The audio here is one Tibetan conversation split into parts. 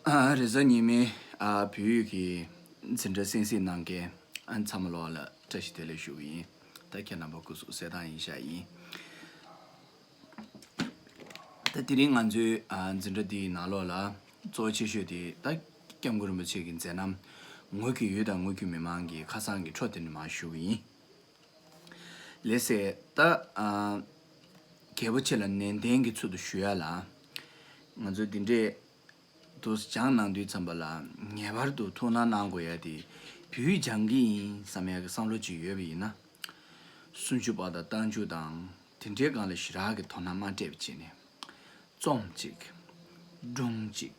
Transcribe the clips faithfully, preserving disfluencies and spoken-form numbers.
ཨ། རེས་གཟའ་ཉི་མའི་ཨ་བོད་ཡིག་གི་འཛིན་གྲྭ་གསན་གཟིགས་གནང་མཁན་ཨ་ཚང་མ་ལོག་ལ་བཀྲ་ཤིས་བདེ་ལེགས་ཞུ་གི་ཡིན། ད་ཁྱེད་རྣམ་པ་སྐུ་གཟུགས་གསལ་ཐང་ཡིན་ཤག་ཡིན། ད་དེ་རིང་ང་ཚོའི་ཨ་འཛིན་གྲྭ་འདིའི་ནང་ལོགས་ལ་གཙོ་ཆེ་ཤོས་དེ་ད་སྐྱབས་མགོན་རིན་པོ་ཆེ་གི་མཛད་རྣམ། ངོས་ཀྱི་ཡུལ་དང་ངོས་ཀྱི་མི་མང་གི་ཁ་སང་གི་འཕྲོ་དེ་ནས་མར་ཞུ་གི་ཡིན། ལགས་སེ། ད་ཨ་རྒྱལ་པོ་ཆེ་ལ་ནན་ཏན་གྱི་ཚུལ་དུ་ཞུ་ཡ་ལ། ང་ཚོ་འདི་འདྲས་དུ་སྦྱངས་གནང་དུས་ཙམ་པ་ལ་ངེས་པར་དུ་ཐུགས་སྣང་གནང་དགོས་ཡ་དེ་བོད་ཡིག་སྦྱང་གི་ཡིན་བསམ་ཡ་གི་བསམ་བློ་ཅིག་ཡོད་པ་ཡིན་ན། སུམ་ཅུ་པ་དང་རྟགས་འཇུག་དང་དེ་འདྲའི་སྒང་ལ་ཞེ་དྲག་གི་དོ་སྣང་མ་སྤྲད་པ་བྱས་ནས། རྩོམ་གཅིག་སྒྲུང་གཅིག་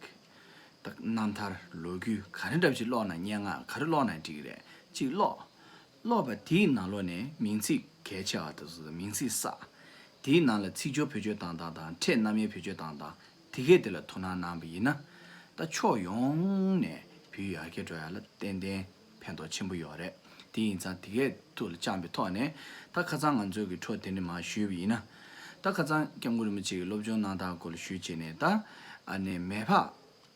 ད་རྣམ་ཐར་ལོ་རྒྱུས་ག་རེ་འདྲ་ཞིག་ཀློག་ན། སྙན་ངག་ག་རེ་ཀློག་ན་འགྲིག་གི་རེད། གཅིག་ཀློག་ཀློག་པ་དེའི་ནང་ལོགས་ནས་མིང་ཚིག་གལ་ཆེ་བ་དེ་ཚོ་མིང་ཚིག་བསགས། དེའི་ནང་ལ་ཚིག་སྦྱོར་བེད་སྤྱོད་བཏང་སྟངས་དང་ཕྲད་རྣམ་དབྱེ་བེད་སྤྱོད་བཏང་སྟངས་དེ་གས་དེ་ལ་ཐུགས་སྣང་གནང་བ་ཡིན་ན། ད་ཕྱོགས་ཡོངས་ནས་བོད་ཡར་རྒྱས་འགྲོ་ཡ་ལ་ཏན་ཏན་ཕན་ཐོགས་ཆེན་པོ་ཡོད་རེད། དེ་ཡིན་ཙང་དེ་གས་ཐུགས་ལ་བཅངས་པའི་ཐོག་ནས་ད་ཁ་སང་ང་ཚོས་ཀྱི་འཕྲོ་དེ་འདྲ་མར་ཞུས་པ་ཡིན་ན། ད་ཁ་སང་སྐྱབས་མགོན་རིན་པོ་ཆེ་གི་སློབ་སྦྱོང་གནང་སྟངས་སྐོར་ལ་ཞུས་བྱས་ནས། ད་ཨ་ནི་མེ་ཕག་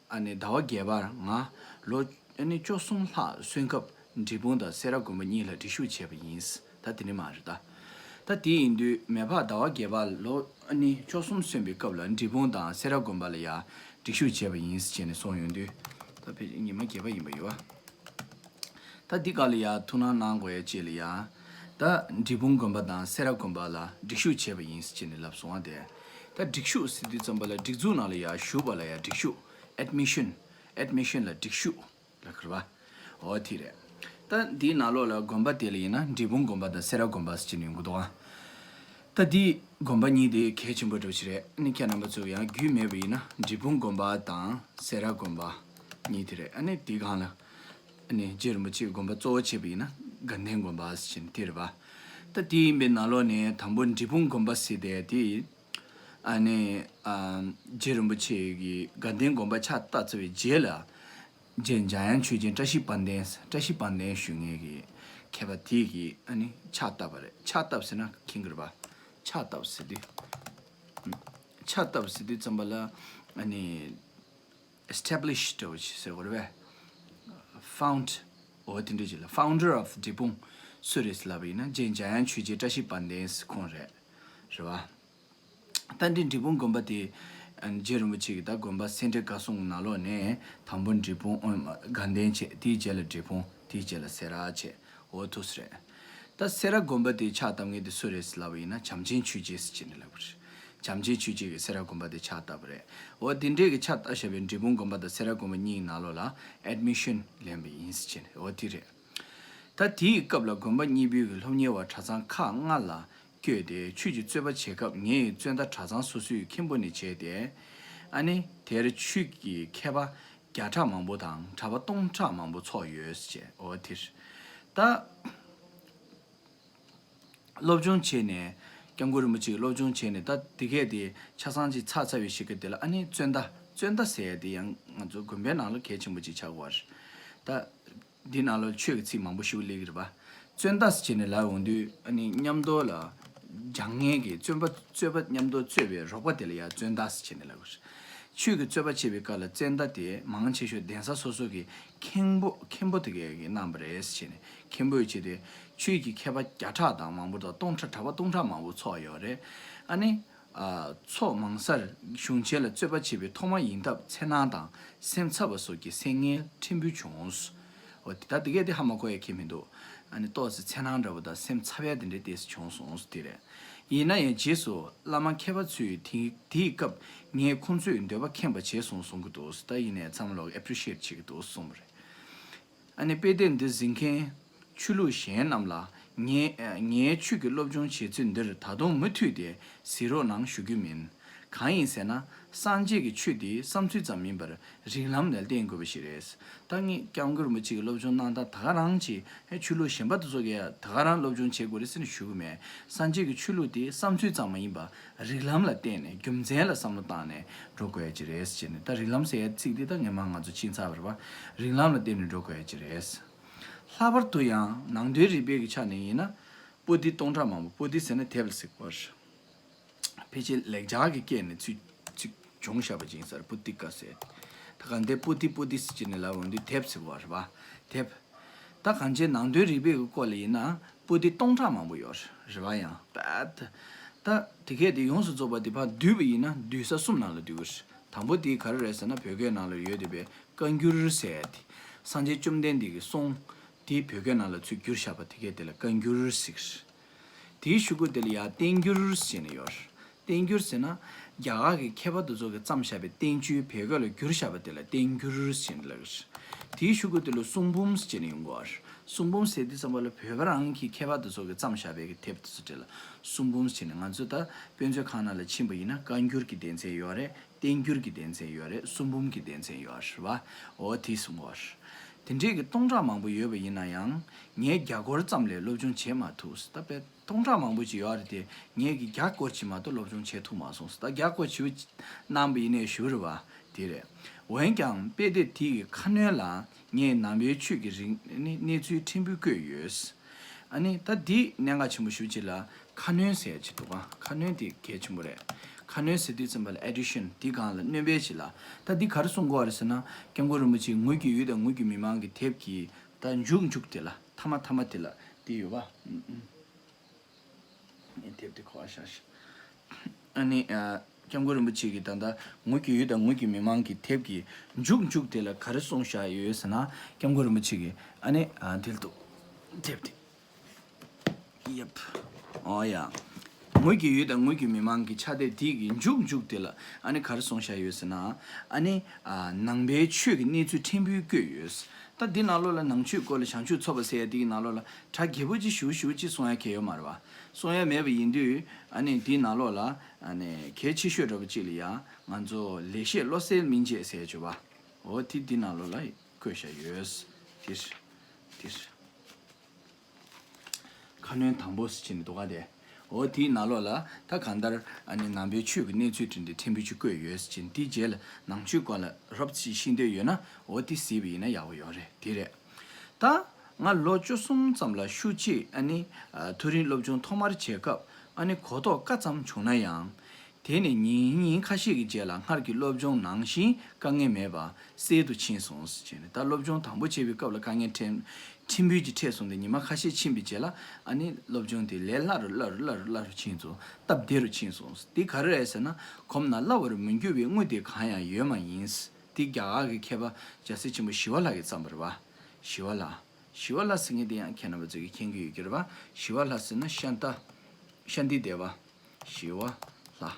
ཨ་ནི་ཟླ་བ་བརྒྱད་པར་ང་ལོ་ཨ་ནི་བཅུ་གསུམ་ལྷག་སོན་སྐབས་འབྲས་སྤུངས་དང་སེ་ར་དགོན་པ་གཉིས་ལ་སྒྲིག་ཞུགས་བྱས་པ་ཡིན། ད་དེ་ནི་མ་རེད་ད། ད་དེ་ཡིན་དུས་མེ་ཕག་ཟླ་བ་བརྒྱད་པར་ལོ་ཨ་ནི་བཅུ་གསུམ་སོན་པའི་སྐབས་ལ་འབྲས་སྤུངས་དང་སེ་ར་དགོན་པ་ལ་ཡ་སྒྲིག་ཞུགས་བྱས་པ་ཡིན་ཟེར་ནས་གསུངས་ཡོང་དུས། ད་ཕལ་ཆེར་ཉི་མ་བརྒྱད་པ་ཡིན་པ་ཡོད་བ། ད་འདི་ག་ལ་ཡ་ཐུགས་སྣང་གནང་དགོས་ཡ་ཅིག་ལ་ཡ། ད་འབྲས་སྤུངས་དགོན་པ་དང་སེ་ར་དགོན་པ་ལ་སྒྲིག་ཞུགས་བྱས་པ་ཡིན་ཟེར་ནས་ལབ་སོང་བ་དེ། ད་སྒྲིག་ཞུགས་ཟེར་དུས་ཙམ་པ་ལ་སྒྲིག་འཛུགས་ནང་ལ་ཡ་ཞུགས་པ་ལ་ཡ་སྒྲིག་ཞུགས། ཨེཌ་མི་ཤན། ཨེཌ་མི་ཤན་ལ་སྒྲིག་ཞུགས་ལབ་ཀྱི་རེད་བ། འོ་དེ་རེད། ད་འདིའི་ནང་ལོགས་ལ་དགོན་པ་དེ་ལ་ཡིན་ན་འབྲས་སྤུངས་དགོན་པ་དང་སེ་ར་དགོན་པ་ཟེར་གྱི་ཡོང་གི་འདུག་ཨ། ད་འདི་དགོན་པ་གཉིས་དེ་གལ་ཆེན་པོ་འདྲ་པོ་ཞིག་རེད། ཨ་ནི་ཁྱེད་རྣམ་པ་ཚོ་ཡང་རྒྱུས་མེད་པ་ཡིན་ན་འབྲས་སྤུངས་དགོན་པ་དང་སེ་ར་དགོན་པ་གཉིས་དེ་རེད། ཨ་ནི་དེའི་སྒང་ལ་ཨ་ནི་རྗེ་རིན་པོ་ཆེའི་དགོན་པ་གཙོ་བོ་བྱས་པ་ཡིན་ན་དགའ་ལྡན་དགོན་པ་ཟེར་གྱི་དེ་རེད་བ། ད་དེ་ཡིན་པའི་ནང་ལོགས་ནས་དང་པོ་འབྲས་སྤུངས་དགོན་པ་ཟེར་དེ་དེ། ཨ་ནི་ཨ་རྗེ་རིན་པོ་ཆེ་གིས་དགའ་ལྡན་དགོན་པ་ཕྱག་བཏབ་ཚར་བའི་རྗེས་ལ། རྗེ་འཇམ་དབྱངས་ཆོས་རྗེ་བཀྲ་ཤིས་དཔལ་ལྡན། བཀྲ་ཤིས་དཔལ་ལྡན་ཞུ་མཁན་གྱི་མཁས་པ་དེ་གིས་ཨ་ནི་ཕྱག་བཏབ་པ་རེད། ཕྱག་བཏབ་ཟེར་ན་མཁྱེན་གྱི་རེད་པ། ཕྱག་བཏབ་ཟེར་དུས། ཕྱག་བཏབ་ཟེར་དུས་ཙམ་པ་ལ་ཨ་ནི་ཨེ་སི་ཊེབ་ལི་ཤི་འདྲ་བོ་ཞིག་ཟེར་དགོས་རེད་པས། ཕའུན་ཌར། འོ་དེ་འདྲ་ཞིག་ལ། Founder of འབྲས་སྤུངས་སུ་རེད་ལབ་པ་ཡིན་ན་རྗེ་འཇམ་དབྱངས་ཆོས་རྗེ་བཀྲ་ཤིས་དཔལ་ལྡན་ཁོང་རེད། རེད་པ། ད་འདི་འབྲས་སྤུངས་དགོན་པ་དེ། ཨ་རྗེ་རིན་པོ་ཆེ་གིས་ད་དགོན་པ་སེ་འབྲས་དགའ་གསུམ་ནང་ལོགས་ནས་དང་པོ་འབྲས་སྤུངས། ཨོ་དགའ་ལྡན་བྱས། དེའི་རྗེས་ལ་འབྲས་སྤུངས། དེའི་རྗེས་ལ་སེ་ར་བྱས། འོ་ཐུགས་སུ་རེད། ད་སེ་ར་དགོན་པ་དེ་ཕྱག་བཏབ་མཁན་དེ་སུ་རེད་ལབ་པ་ཡིན་ན་བྱམས་ཆེན་ཆོས་རྗེ་ཟེར་གྱི་ནི་ལབ་པ་རེད། བྱམས་ཆེན་ཆོས་རྗེ་གིས་སེ་ར་དགོན་པ་དེ་ཕྱག་བཏབ་པ་རེད། འོ་དེ་འདྲས་ཀྱི་ཕྱག་བཏབ་བཞག་པའི་འབྲས་སྤུངས་དགོན་པ་དང་སེ་ར་དགོན་པ་གཉིས་ནང་ལོགས་ལ་ཨེཌ་མི་ཤན་ལེན་པ་ཡིན་ཟེར་གྱི་ནི། འོ་དེ་རེད། ད་དེའི་སྐབས་ལ་དགོན་པ་གཉིས་པོའི་གི་སློབ་གཉེར་བ་གྲྭ་ཚང་ཁག་ལྔ་ལ་བསྐྱོད་དེ་ཆོས་ཀྱི་རྩོད་པ་བྱེད་སྐབས་ངའི་བཙོན་ཟླ་གྲྭ་ཚང་སོ་སོའི་མཁན་པོ་ནས་བྱས་ཏེ། ཨ་ནི་དེར་ཆོས་ཀྱི་མཁས་པ་བརྒྱ་ཕྲག་མང་པོ་དང་གྲྭ་པ་སྟོང་ཕྲག་མང་པོ་ཚོགས་ཡོད་ཅེས། འོ་དེར་ད་སློབ་སྦྱོང་བྱས་ནས། སྐྱབས་མགོན་རིན་པོ་ཆེའི་སློབ་སྦྱོང་བྱས་ནས། ད་དེ་གས་དེ་ཆ་ཚང་ཅིག་ཚར་ཚར་བའི་གཞུག་གུ་དེ་ལ་ཨ་ནི་བཙོན་ཟླ། བཙོན་ཟླ་ཟེར་ཡ་དེ་ཡང་ང་ཚོ་དགོན་པའི་ནང་ལ་གལ་ཆེན་པོ་ཅིག་ཆགས་ཀྱི་ཡོད་རེད། ད། འདི་ནང་ལ་ཆོས་ཀྱི་ཚིག་མང་པོ་ཞིག་སླེབས་ཀྱི་རེད་པ། བཙོན་ཟླ་ཟེར་བྱས་ནས་ལབ་ཡོང་དུས་ཨ་ནི་མཉམ་དུ་ལ་སྦྱང་མཁན་གྱི་བཙོན་པ། རྩོད་པ་མཉམ་དུ་རྩོད་པའི་རོགས་པ་དེ་ལ་ཡང་བཙོན་ཟླ་ཟེར་བྱས་ནས་ལབ་ཀྱི་རེད། ཆོས་ཀྱི་རྩོད་པ་བྱེད་པའི་སྐབས་ལ་བཙོན་ཟླ་དེ་མང་ཆེ་ཤོས་གདན་ས་སོ་སོ་གི་མཁན་པོ། མཁན་པོ་དེ་གས་ཀྱིས་གནང་བ་རེད་ཟེར་བྱས་ནས། མཁན་པོ་ཡོད་བྱས་ཏེ་ཆོས་ཀྱི་མཁས་པ་བརྒྱ་ཕྲག་དང་མང་པོ་དང་སྟོང་ཕྲག། གྲྭ་པ་སྟོང་ཕྲག་མང་པོ་ཚོགས་ཡོད་རེད། ཨ་ནི། ཨ། ཚོགས་མང་སར་གཞུང་ཆེན་ལ་རྩོད་པ་བྱེད་པའི་ཐོག་མ་ཡིན་སྟབས་འཚེར་སྣང་དང་སེམས་འཚབ་པ་སོགས་ཀྱི་སེམས་ངལ་ཕྲན་བུ་བྱུང་། འོ་དེ། ད་དེ་གས་དེ་ཧ་མ་གོ་ཡ་ཁྱད་མི་འདུག་ཨ་ནི་ཏོག་ཙམ་འཚེར་སྣང་འདྲ་པོ་དང་སེམས་འཚབ་ཡ་དེ་འདྲ་ཏོག་ཙམ་བྱུང་སོང་། དེ་རེད། ཡིན་ན་ཡང་རྗེས་སུ་བླ་མ་མཁས་པ་ཚོས་དེ། དེའི་སྐབས་ངས་ཁོང་ཚོའི་འདོད་པ་ཁེངས་པ་བྱས་སོང་གསུང་གི་འདུག་ད་ཡིན་ནའི་ཚང་མ་ལོག་ཨེ་པི་རི་ཤི་ཨེཊ་བྱེད་ཀྱི་འདུག་གསུངས་པ་རེད། ཨ་ནི་དཔེ་དེབ་འདི་གཟིགས་མཁན་ཆོས་ལུགས་གཞན་རྣམས་ལ། ངའི། ངའི་ཆོས་ཀྱི་སློབ་སྦྱོང་བྱེད་ཚུལ་འདིར་ད་དུང་མུ་མཐུད་དེ་གཟིགས་རོགས་གནང་ཞུ་རྒྱུ་མིན། གང་ཡིན་ཟེར་ན། སངས་རྒྱས་ཀྱི་ཆོས་དེ་བསམ་ཚུལ་ཙམ་མིན་པར་རིགས་ལམ་ལ་བརྟེན་དགོས་པ་ཞིག་རེད། ད་ངས་སྐྱབས་མགོན་རིན་པོ་ཆེ་གི་སློབ་སྦྱོང་གནང་སྟངས་ད་ག་རང་ཅིག་ཧེ། ཆོས་ལུགས་གཞན་པ་དེ་ཚོ་གིས་ད་ག་རང་སློབ་སྦྱོང་བྱེད་དགོས་རེད་ཟེར་ནས་ཞུ་གི་མེད། སངས་རྒྱས་ཀྱི་ཆོས་ལུགས་དེ་བསམ་ཚུལ་ཙམ་མ་ཡིན་པ། རིགས་ལམ་ལ་བརྟེན་ནས། རྒྱུ་མཚན་ལ་བསམ་བློ་བཏང་ནས་འགྲོ་དགོས་ཡ་ཅིག་རེད་ཟེར་ནས། ད་རིགས་ལམ་ཟེར་ཡ་ཚིག་འདི་ད་སྔོན་མ་ང་ཚོ་ཕྱིན་ཚར་བ་རེད་པ། རིགས་ལམ་ལ་བརྟེན་ནས་འགྲོ་དགོས་ཡ་ཅིག་རེད། ལྷག་པར་དུ་ཡང་ནང་དོན་རིག་པའི་གི་ཆ་ནས་ཡིན་ན། པོ་ཏི་སྟོང་ཕྲག་མང་པོ། པོ་ཏི་ཟེར་ན་དེབ་ལ་ཟེར་གོ་རེད། ཕལ་ཆེར་ལེགས་སྦྱར་གྱི་སྐད་ནས་ཚུར་ཚུར་བྱུང་བཞག་པ་ཅིག་ཡིན་ས་རེད། པུ་ཏི་ཀ་ཟེར། ད་གང་དེ་པོ་ཏི་པོ་ཏི་ཟེར་གྱི་ནི་ལབ་འོང་དུས་དེབ་ཟེར་བ་རེད་པ། དེབ། ད་གང་ཅི་ནང་དོན་རིག་པའི་གི་སྐོར་ལ་ཡིན་ན་པོ་ཏི་སྟོང་ཕྲག་མང་པོ་ཡོད་རེད་པ། ཡང་ད་ད་དེ་གས་དེ་ཡོངས་སུ་རྫོགས་པ་དེ་ཕར་བསྡུས་པ་ཡིན་ན་བསྡུས་ས་གསུམ་ནང་ལ་འདུས་ཀྱི་རེད། དང་པོ་དེ་ག་རེ་རེད་ཟེར་ན་བོད་སྐད་ནང་ལ་ཡོད་བསྡད་པའི་བཀའ་འགྱུར་ཟེར་ཡ་དེ། སངས་རྒྱས་བཅོམ་ལྡན་འདས་ཀྱི་གསུང་། དེ་བོད་སྐད་ནང་ལ་ཚུར་བསྒྱུར་བཞག་པ་དེ་གས་དེ་ལ་བཀའ་འགྱུར་ཟེར་གྱི་རེད། དེའི་གཞུག་གུ་དེ་ལ་ཡང་བསྟན་འགྱུར་ཟེར་ནས་ཡོད་རེད། བསྟན་འགྱུར་ཟེར་ན། རྒྱ་གར་གྱི་མཁས་པ་དེ་ཚོ་གིས་བརྩམས་བཞག་པའི་བསྟན་བཅོས་བོད་སྐད་ལ་བསྒྱུར་བཞག་པ་དེ་ལ་བསྟན་འགྱུར་ཟེར་ནས་ལབ་ཀྱི་རེད། དེའི་གཞུག་གུ་དེ་ལ་གསུང་འབུམ་ཟེར་ནས་ཡོང་གི་ཡོད་རེད། གསུང་འབུམ་ཟེར་དུས་ཙམ་པ་ལ་བོད་པ་རང་གི་མཁས་པ་དེ་ཚོ་གིས་བརྩམས་བཞག་པའི་གི་དེབ་དེ་ཚོ་དེ་ལ་གསུང་འབུམ་ཟེར་ནས། ང་ཚོ་ད་དཔེ་མཛོད་ཁང་ནང་ལ་ཕྱིན་པ་ཡིན་ན་བཀའ་འགྱུར་གྱི་སྡེ་ཚན་ཡོད་རེད། བསྟན་འགྱུར་གྱི་སྡེ་ཚན་ཡོད་རེད། གསུང་འབུམ་གྱི་སྡེ་ཚན་ཡོད་རེད་པ། འོ་དེ་གསུང་གི་ཡོད་རེད། དེ་འདྲའི་གི་སྟོང་ཕྲག་མང་པོ་ཡོད་པ་ཡིན་ན་ཡང་ངས་རྒྱ་སྐོར་ཙམ་ལས་སློབ་སྦྱོང་བྱེད་མ་ཐུབ། ད་དཔེ་སྟོང་ཕྲག་མང་པོ་ཅིག་ཡོད་རེད་དེ། ངས་ཀྱི་རྒྱ་སྐོར་ཅིག་མ་གཏོགས་སློབ་སྦྱོང་བྱེད་ཐུབ་མ་སོང་། ད་རྒྱ་སྐོར་ཞེ་པོ་གནང་པ་ཡིན་ནའི་ཞུ་རེད་པ། དེ་རེད། འོན་ཀྱང་དཔེ་དེབ་དེ་ཡི་ཁ་སྣོན་ལ་ངས་ནང་པའི་ཆོས་ཀྱི་རིག་གནས་གནས་ཚུལ་ཕྲན་བུ་བཀོད་ཡོད། ཨ་ནི་ད་འདི་གནད་འགག་ཆེན་པོ་ཞེ་པོ་ཅིག་ལ་ཁ་སྣོན་ཟེར་ཡ་ཅིག་འདུག་ག་ཁ་སྣོན་དེ་གལ་ཆེན་པོ་རེད། ཁ་སྣོན་ཟེར་དུས་ཙམ་པ་ལ་addition། འདི་སྒང་ལ་སྣོན་པ་ཅིག་ལ། ད་འདི་ག་རེ་གསུང་གི་ཡོད་རེད་ཟེར་ན། སྐྱབས་མགོན་རིན་པོ་ཆེས་ངོས་ཀྱི་ཡུལ་དང་ངོས་ཀྱི་མི་མང་གི་དེབ་ཀྱི་ད་མཇུག་མཇུག་དེ་ལ། མཐའ་མ་མཐའ་མ་དེ་ལ་འདི་ཡོད་པ། ཨུམ་ཨུམ། ངས་དེབ་དེ་ག་པར་བཞག་ཤག་ཨ་ནི། ཨ། སྐྱབས་མགོན་རིན་པོ་ཆེ་གིས་ད་ལྟ་ངོས་ཀྱི་ཡུལ་དང་ངོས་ཀྱི་མི་མང་གི་དེབ་ཀྱི་མཇུག་མཇུག་དེ་ལ་ག་རེ་གསུངས་བཞག་ཡོད་ཟེར་ན། སྐྱབས་མགོན་རིན་པོ་ཆེ་གིས། ཨ་ནི། ཨ། དེ་ལ་འདུག་དེབ་དེ། ཡབ། ཨོ་ཡ། ངོས་ཀྱི་ཡུལ་དང་ངོས་ཀྱི་མི་མང་གི་ཕྱག་དེབ་དེ་གི་མཇུག་མཇུག་དེ་ལ། ཨ་ནི་ག་རེ་གསུངས་བཞག་ཡོད་ཟེར་ན། ཨ་ནི། ཨ། ནང་པའི་ཆོས་ཀྱི་གནས་ཚུལ་ཕྲན་བུ་བཀོད་ཡོད། ད་འདི་ནང་ལོགས་ལ་ནང་ཆོས་སྐོར་ལ་བྱང་ཆུབ་མཚོ་པ་ཟེར་ཡ་འདི་གི་ནང་ལོགས་ལ་གྲ་རྒྱས་པོ་ཅིག་ཞུ་ཞུ་ཅིག་གསུང་ཡ་གལ་ཡོད་མ་རེད་པ། གསུང་ཡ་མེད་པ་ཡིན་དུས། ཨ་ནི་འདིའི་ནང་ལོགས་ལ། ཨ་ནི་གལ་ཆེ་ཤོས་འདྲ་པོ་ཅིག་ལ་ཡང་ང་ཚོ་ལེགས་བཤད་བློ་གསལ་སྨིན་བྱེད་ཟེར་བྱས་པ། འོ་དེ་འདི་ནང་ལོགས་ལ་བཀོད་བཞག་ཡོད། དེ་རེད། དེ་རེད། ཁ་སྣོན་དང་པོ་ཟེར་བྱས་ནས་འདུག་ག་དེ། འོ་དེའི་ནང་ལོགས་ལ་ད་གང་ལྟར། ཨ་ནི་ནང་པའི་ཆོས་ཀྱི་གནས་ཚུལ་དེ་འདྲ་ཕྲན་བུ་ཅིག་བཀོད་ཡོད་ཟེར་བྱས་ནས། དེའི་རྗེས་ལ་ནང་ཆོས་སྐོར་ལ་རོབ་ཙམ་ཤེས་འདོད་ཡོད་ན། འོ་དེ་གཟིགས་པ་ཡིན་ན་ཡག་པོ་ཡོད་རེད། དེ་རེད། ད་ང་ལོ་བཅུ་གསུམ་ཙམ་ལ་ཤུགས་ཆེ། ཨ་ནི། ཨ། ཐོ་རེངས་སློབ་སྦྱོང་ཐོག་མར་བྱེད་སྐབས། ཨ་ནི་གོ་རྟོགས་དཀའ་ཙམ་བྱུང་ན་ཡང་། དེ་ནས་ཉིན་ཉིན་ཁ་ཤས་ཀྱི་རྗེས་ལ་སྔར་གྱི་སློབ་སྦྱོང་ནང་བཞིན་དཀའ་ངལ་མེད་པ་སེལ་དུ་ཕྱིན་སོང་ཟེར་བྱས་ནས། ད་སློབ་སྦྱོང་དང་པོ་བྱེད་པའི་སྐབས་ལ་དཀའ་ངལ་ཕྲན་ཕྲན་བུ་ཅིག་འཕྲད་སོང་སྟེ། ཉི་མ་ཁ་ཤས་ཕྱིན་པའི་རྗེས་ལ། ཨ་ནི་སློབ་སྦྱོང་དེ་ལས་སླ་རུ་སླ་རུ་སླ་རུ་སླ་རུ་ཕྱིན་སོང་། སྟབས་བདེ་རུ་ཕྱིན་སོང་། དེ་ག་རེ་རེད་ཟེར་ན། གོམས་ན་སླ་བར་མི་འགྱུར་བའི་དངོས་དེ་གང་ཡང་ཡོད་མ་ཡིན། དེ་རྒྱ་གར་གྱི་མཁས་པ་རྒྱལ་སྲས་ཆེན་པོ་ཞི་བ་ལྷ་གིས་བརྩམས་པ་རེད་པ། ཞི་བ་ལྷ། ཞི་བ་ལྷ་ཟེར་མཁན་དེ་ཡང་ཁྱེད་རྣམ་པ་ཚོས་ཀྱིས་མཁྱེན་གྱི་ཡོད་ཀྱི་རེད་པ། ཞི་བ་ལྷ་ཟེར་ན་ཤཱནྟ། ཤཱནྟི་དེ་ཝ། ཞི་བ་ལྷ།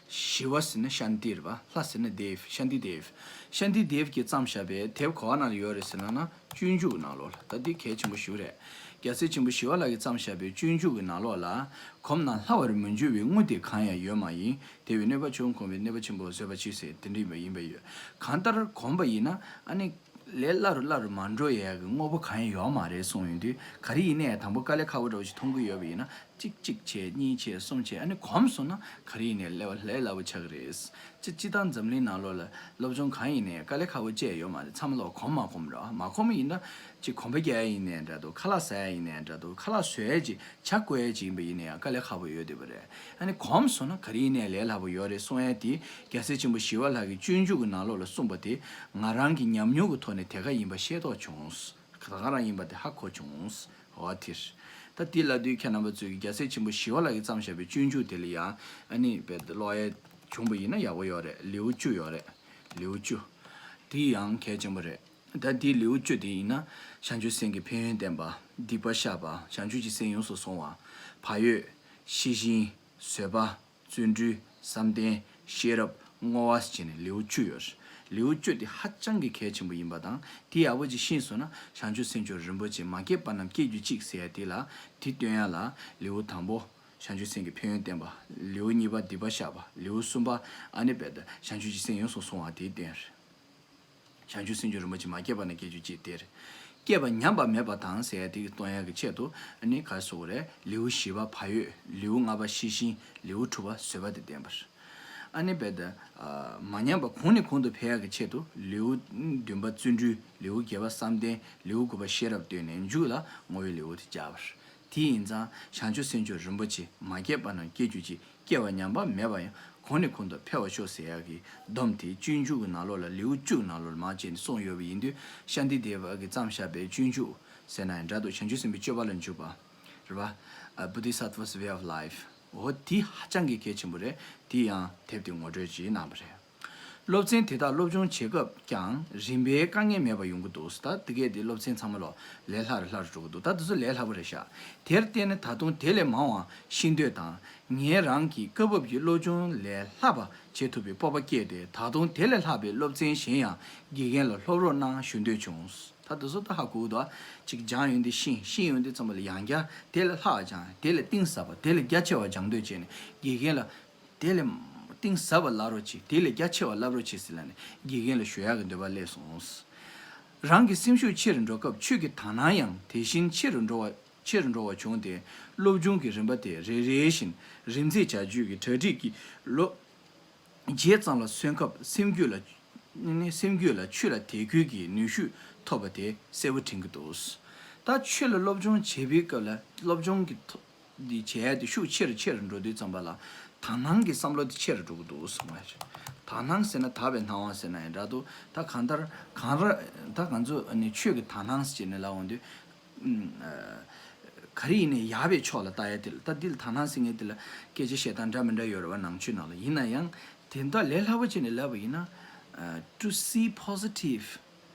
ཞི་བ་ཟེར་ན་ཤཱནྟི་རེད་པ། ལྷ་ཟེར་ན་དེ་ཝ། ཤཱནྟི་དེ་ཝ། ཤཱནྟི་དེ་ཝ་གིས་བརྩམས་བཞག་པའི་དེབ་ག་པ་ནང་ལ་ཡོད་རེད་ཟེར་ན། ན་སྤྱོད་འཇུག་གི་ནང་ལོགས་ལ། ད་འདི་གལ་ཆེན་པོ་ཞིག་རེད། རྒྱལ་སྲས་ཆེན་པོ་ཞི་བ་ལྷ་གིས་བརྩམས་བཞག་པའི་སྤྱོད་འཇུག་གི་ནང་ལོགས་ལ། གོམས་ན་སླ་བར་མི་འགྱུར་བའི་དངོས་དེ་གང་ཡང་ཡོད་མ་ཡིན། དེ་བས་གནོད་པ་བྱུང་གོམས་པས་གནོད་པ་ཆེན་པོ་བཟོད་པར་བྱོས་ཟེར། དེ་འདྲ་ཡིན་པ་ཡིན་པ་ཡོད། གང་ལྟར་གོམས་པ་ཡིན་ན། ཨ་ནི། ལས་སླ་རུ་སླ་རུ་མ་འགྲོ་ཡས་ཀྱི་དངོས་པོ་གང་ཡང་ཡོད་མ་རེད་གསུངས་ཡོང་དུས། ག་རེ་ཡིན་ནའི་དང་པོ་དཀའ་ལས་ཁག་པོ་འདྲ་བོ་ཞིག་མཐོང་གི་ཡོད་པ་ཡིན་ན། གཅིག་གཅིག་བྱས། གཉིས་བྱས། གསུམ་བྱས། ཨ་ནི་གོམས་སོང་ན་ག་རེ་ཡིན་ནའི་ལས་པ་ལས་སླ་པོ་ཆགས་ཀྱི་རེད། སྤྱི་སྤྱིར་བཏང་འཛམ་གླིང་ནང་ལོགས་ལ་སློབ་སྦྱོང་གང་ཡིན་ནའི་དཀའ་ལས་ཁག་པོ་ཅི་ཡང་ཡོད་མ་རེད། ཚང་མ་ལོག་གོམས་མ་གོམས་རེད་པ། མ་གོམས་ཡིན་ན། ཅིག་གོམ་པ་རྒྱག་ཡ་ཡིན་ནའི་འདྲ་འདུག་ཁ་ལག་ཟ་ཡ་ཡིན་ནའི་འདྲ་འདུག་ཁ་ལག་བཟོ་ཡ་ཅིག་ཇ་བསྐོལ་ཡ་ཅིག་ཡིན་པ་ཡིན་ནའི་ཡང་དཀའ་ལས་ཁག་པོ་ཡོད་བསྡད་པ་རེད། ཨ་ནི་གོམས་སོང་ན་ག་རེ་ཡིན་ནའི་ལས་སླ་པོ་ཡོད་རེད་གསུང་ཡ་དེ། རྒྱལ་སྲས་ཆེན་པོ་ཞི་བ་ལྷ་གིས་སྤྱོད་འཇུག་གི་ནང་ལོགས་ལ་གསུངས་པ་དེ། ང་རང་གི་ཉམས་མྱོང་གི་ཐོག་ནས་དེ་ག་ཡིན་པ་ཤེས་རྟོགས་བྱུང་། ད་ག་རང་ཡིན་པ་དེ་ཧ་གོ་བྱུང་། འོ་དེ་རེད། ད་དེ་ལབ་དུས་ཁྱེད་རྣམ་པ་ཚོས་ཀྱིས་རྒྱལ་སྲས་ཆེན་པོ་ཞི་བ་ལྷ་གིས་བརྩམས་བཞག་པའི་སྤྱོད་འཇུག་དེ་ལ་ཡང་། ཨ་ནི་རྦད་དེ་ཀློག་ཡ་བྱུང་པ་ཡིན་ན་ཡག་པོ་ཡོད་རེད། ལེའུ་བཅུ་ཡོད་རེད། ལེའུ་བཅུ། དེ་ཡང་གལ་ཆེན་པོ་རེད། ད་དེའི་ལེའུ་བཅུ་དེ་ཡིན་ན། བྱང་ཆུབ་སེམས་ཀྱི་ཕན་ཡོན་བསྟན་པ། སྡིག་པ་བཤགས་པ། བྱང་ཆུབ་ཀྱི་སེམས་ཡོངས་སུ་བཟུང་བ། བག་ཡོད། ཤེས་བཞིན། བཟོད་པ། བརྩོན་འགྲུས། བསམ་གཏན། ཤེས་རབ། བསྔོ་བ་ཟེར་བྱས་ནས་ལེའུ་བཅུ་ཡོད་རེད། ལེའུ་བཅུ་དེ་ཧ་ཅང་གི་གལ་ཆེན་པོ་ཡིན་པ་དང་། དེ་ཡག་པོ་ཅིག་ཤེས་སོང་ན། བྱང་ཆུབ་སེམས་མཆོག་རིན་པོ་ཆེ་མ་སྐྱེས་པ་རྣམས་སྐྱེ་གྱུར་ཅིག་ཟེར་ཡ་དེ་ལ། དེ་སྟོན་ཡ་ལ་ལེའུ་དང་པོ་བྱང་ཆུབ་སེམས་ཀྱི་ཕན་ཡོན་བསྟན་པ། ལེའུ་གཉིས་པ་སྡིག་པ་བཤགས་པ། ལེའུ་གསུམ་པ་ཨ་ནི་རྦད་དེ་བྱང་ཆུབ་ཀྱི་སེམས་ཡོངས་སུ་བཟུང་བ་དེ་སྟོན་རེད། བྱང་ཆུབ་སེམས་མཆོག་རིན་པོ་ཆེ་མ་སྐྱེས་པ་རྣམས་སྐྱེ་གྱུར་ཅིག་དེར། སྐྱེས་པ་ཉམས་པ་མེད་པ་དང་ཟེར་ཡ་དེ་གི་སྟོན་ཡ་གི་ཆེད་དུ། ཨ་ནི་ག་རེ་ཟེར་དགོས་རེད། ལེའུ་བཞི་པ་བག་ཡོད། ལེའུ་ལྔ་པ་ཤེས་བཞིན། ལེའུ་དྲུག་པ་བཟོད་པ་དེ་བསྟན་པ་རེད། ཨ་ནི་རྦད་དེ། ཨ། མ་ཉམས་པ་གོང་ནས་གོང་དུ་འཕེལ་ཡ་གི་ཆེད་དུ། ལེའུ་བདུན་པ་བརྩོན་འགྲུས། ལེའུ་བརྒྱད་པ་བསམ་གཏན། ལེའུ་དགུ་པ་ཤེས་རབ་བཏོན་ནས་མཇུག་ལ་བསྔོ་བའི་ལེའུ་དེ་སྦྱར་བ་རེད། དེ་ཡིན་ཙང་། བྱང་ཆུབ་སེམས་མཆོག་རིན་པོ་ཆེ་མ་སྐྱེས་པ་རྣམས་སྐྱེ་གྱུར་ཅིག་སྐྱེ་བ་ཉམས་པ་མེད་པ་ཡང་། གོང་ནས་གོང་དུ་འཕེལ་བར་ཤོག་ཟེར་ཡག་གི་སྡོམ་དེ་སྤྱོད་འཇུག་གི་ནང་ལོགས་ལ། ལེའུ་བཅུ་གི་ནང་ལོགས་ལ་མར་བྱས་ནས་གསུངས་ཡོད་པ་ཡིན་དུས། ཤཱནྟི་དེ་བ་གིས་བརྩམས་བཞག་པའི་སྤྱོད་འཇུག་ཟེར་ན་ཡང་འདྲ་འདུག་བྱང་ཆུབ་སེམས་དཔའི་སྤྱོད་པ་ལ་འཇུག་པ་རེད་པ། ཨ། Bodhisattva's Way of Life། འོ་དེ་ཧ་ཅང་གི་གལ་ཆེན་པོ་རེད། དེ་ཡང་དེབ་དེ་ངོ་སྤྲོད་ཅིག་གནང་བ་རེད། སློབ་ཚན་དེ་དག་སློབ་སྦྱོང་བྱེད་སྐབས་ཀྱང་རིམ་པའི་དཀའ་ངལ་མེད་པར་ཡོང་གི་འདུག་ད་དེ་གས་དེ་སློབ་ཚན་ཚང་མ་ལོ་ལས་སླ་རུ་སླ་རུ་འགྲོ་གི་འདུག་ད་དེ་ཚོ་ལས་སླ་པོ་རེད་ཤག་དེར་བརྟེན་ནས་ད་དུང་དེ་ལས་མང་བ་ཤེས་འདོད་དང་། ངས་རང་གི་སྐབས་བབ་ཀྱི་སློབ་སྦྱོང་ལས་ལྷག་པ་བྱེད་ཐུབ་པའི་སྤོབས་པ་སྐྱེས་ཏེ། ད་དུང་དེ་ལས་ལྷག་པའི་སློབ་ཚན་གཞན་ཡང་དགེ་རྒན་ལ་སློབ་རོགས་གནང་ཞུ་འདོད་བྱུང་། ད་དེ་ཚོ་ད་ཧ་གོ་གི་འདུག་ཅིག་སྦྱངས་ཡོང་དུས་ཤེས། ཤེས་ཡོང་དུས་ཙམ་པ་ལ་ཡང་བསྐྱར་དེ་ལས་ལྷག་པ་སྦྱང་། དེ་ལས་གཏིང་ཟབ་པ། དེ་ལས་རྒྱ་ཆེ་བ་སྦྱང་འདོད་བྱས་ནས་དགེ་རྒན་ལ། དེ་ལས་གཏིང་ཟབ་པ་ལབ་རོགས་གྱིས། དེ་ལས་རྒྱ་ཆེ་བ་ལབ་རོགས་གྱིས་ཟེར་ལབ་ནས་དགེ་རྒན་ལ་ཞུ་ཡག་གི་འདོད་པ་སླེབས་སོང་། རང་གི་སེམས་ཤུགས་ཆེ་རུ་འགྲོ་སྐབས་ཆོས་ཀྱི་དག་སྣང་ཡང་དེ་བཞིན་ཆེ་རུ་འགྲོ་བ། ཆེ་རུ་འགྲོ་བ་བྱུང་སྟེ། སློབ་སྦྱོང་གི་རིམ་པ་དེ་རེ་རེ་བཞིན་རིམ་འཛེགས་བྱ་རྒྱུ་གི་གྲ་སྒྲིག་གི་ལོ་རྗེས་ཙམ་ལ་སོན་སྐབས། སེམས་རྒྱུད་ལ། ནི་སེམས་རྒྱུད་ལ་ཆོས་ལ་དད་གུས་ཀྱི་ནུས་ཤུགས་ཐོབ་པ་དེ་གསལ་པོ་དྲན་གྱི་འདུག་ད་ཆོས་ལ་སློབ་སྦྱོང་བྱེད་པའི་སྐབས་ལ། སློབ་སྦྱོང་གི་ཐོག་འདི་བྱས་ཏེ་ཤུགས་ཆེ་རུ་ཆེ་རུ་འགྲོ་དུས་ཙམ་པ་ལ་དག་སྣང་གི་བསམ་བློ་དེ་ཆེ་རུ་འགྲོ་གི་འདུག་གསུངས་པ་རེད། དག་སྣང་ཟེར་ན་དག་པའི་སྣང་བ་ཟེར་ན་ཡང་འདྲ་འདུག་ད་གང་ལྟར་གང་ར། ད་ང་ཚོ་ནི་ཆོས་ཀྱི་དག་སྣང་ཟེར་ནས་ལབ་འོང་དུས། ཨ། ག་རེ་ཡིན་ནའི་ཡག་པའི་ཕྱོགས་ལ་ལྟ་ཡ་དེ་ལ། ད་འདི་ལ་དག་སྣང་ཟེར་མཁན་དེ་ལ་སྐད་ཆ་བཤད་སྟངས་འདྲ་མི་འདྲ་ཡོད་རེད་བ། ནང་ཆོས་ནང་ལ། ཡིན་ན་ཡང་དེ་འདྲ་ལས་སླ་པོ་བྱས་ནས་ལབ་པ་ཡིན་ན། ཨ། To see positive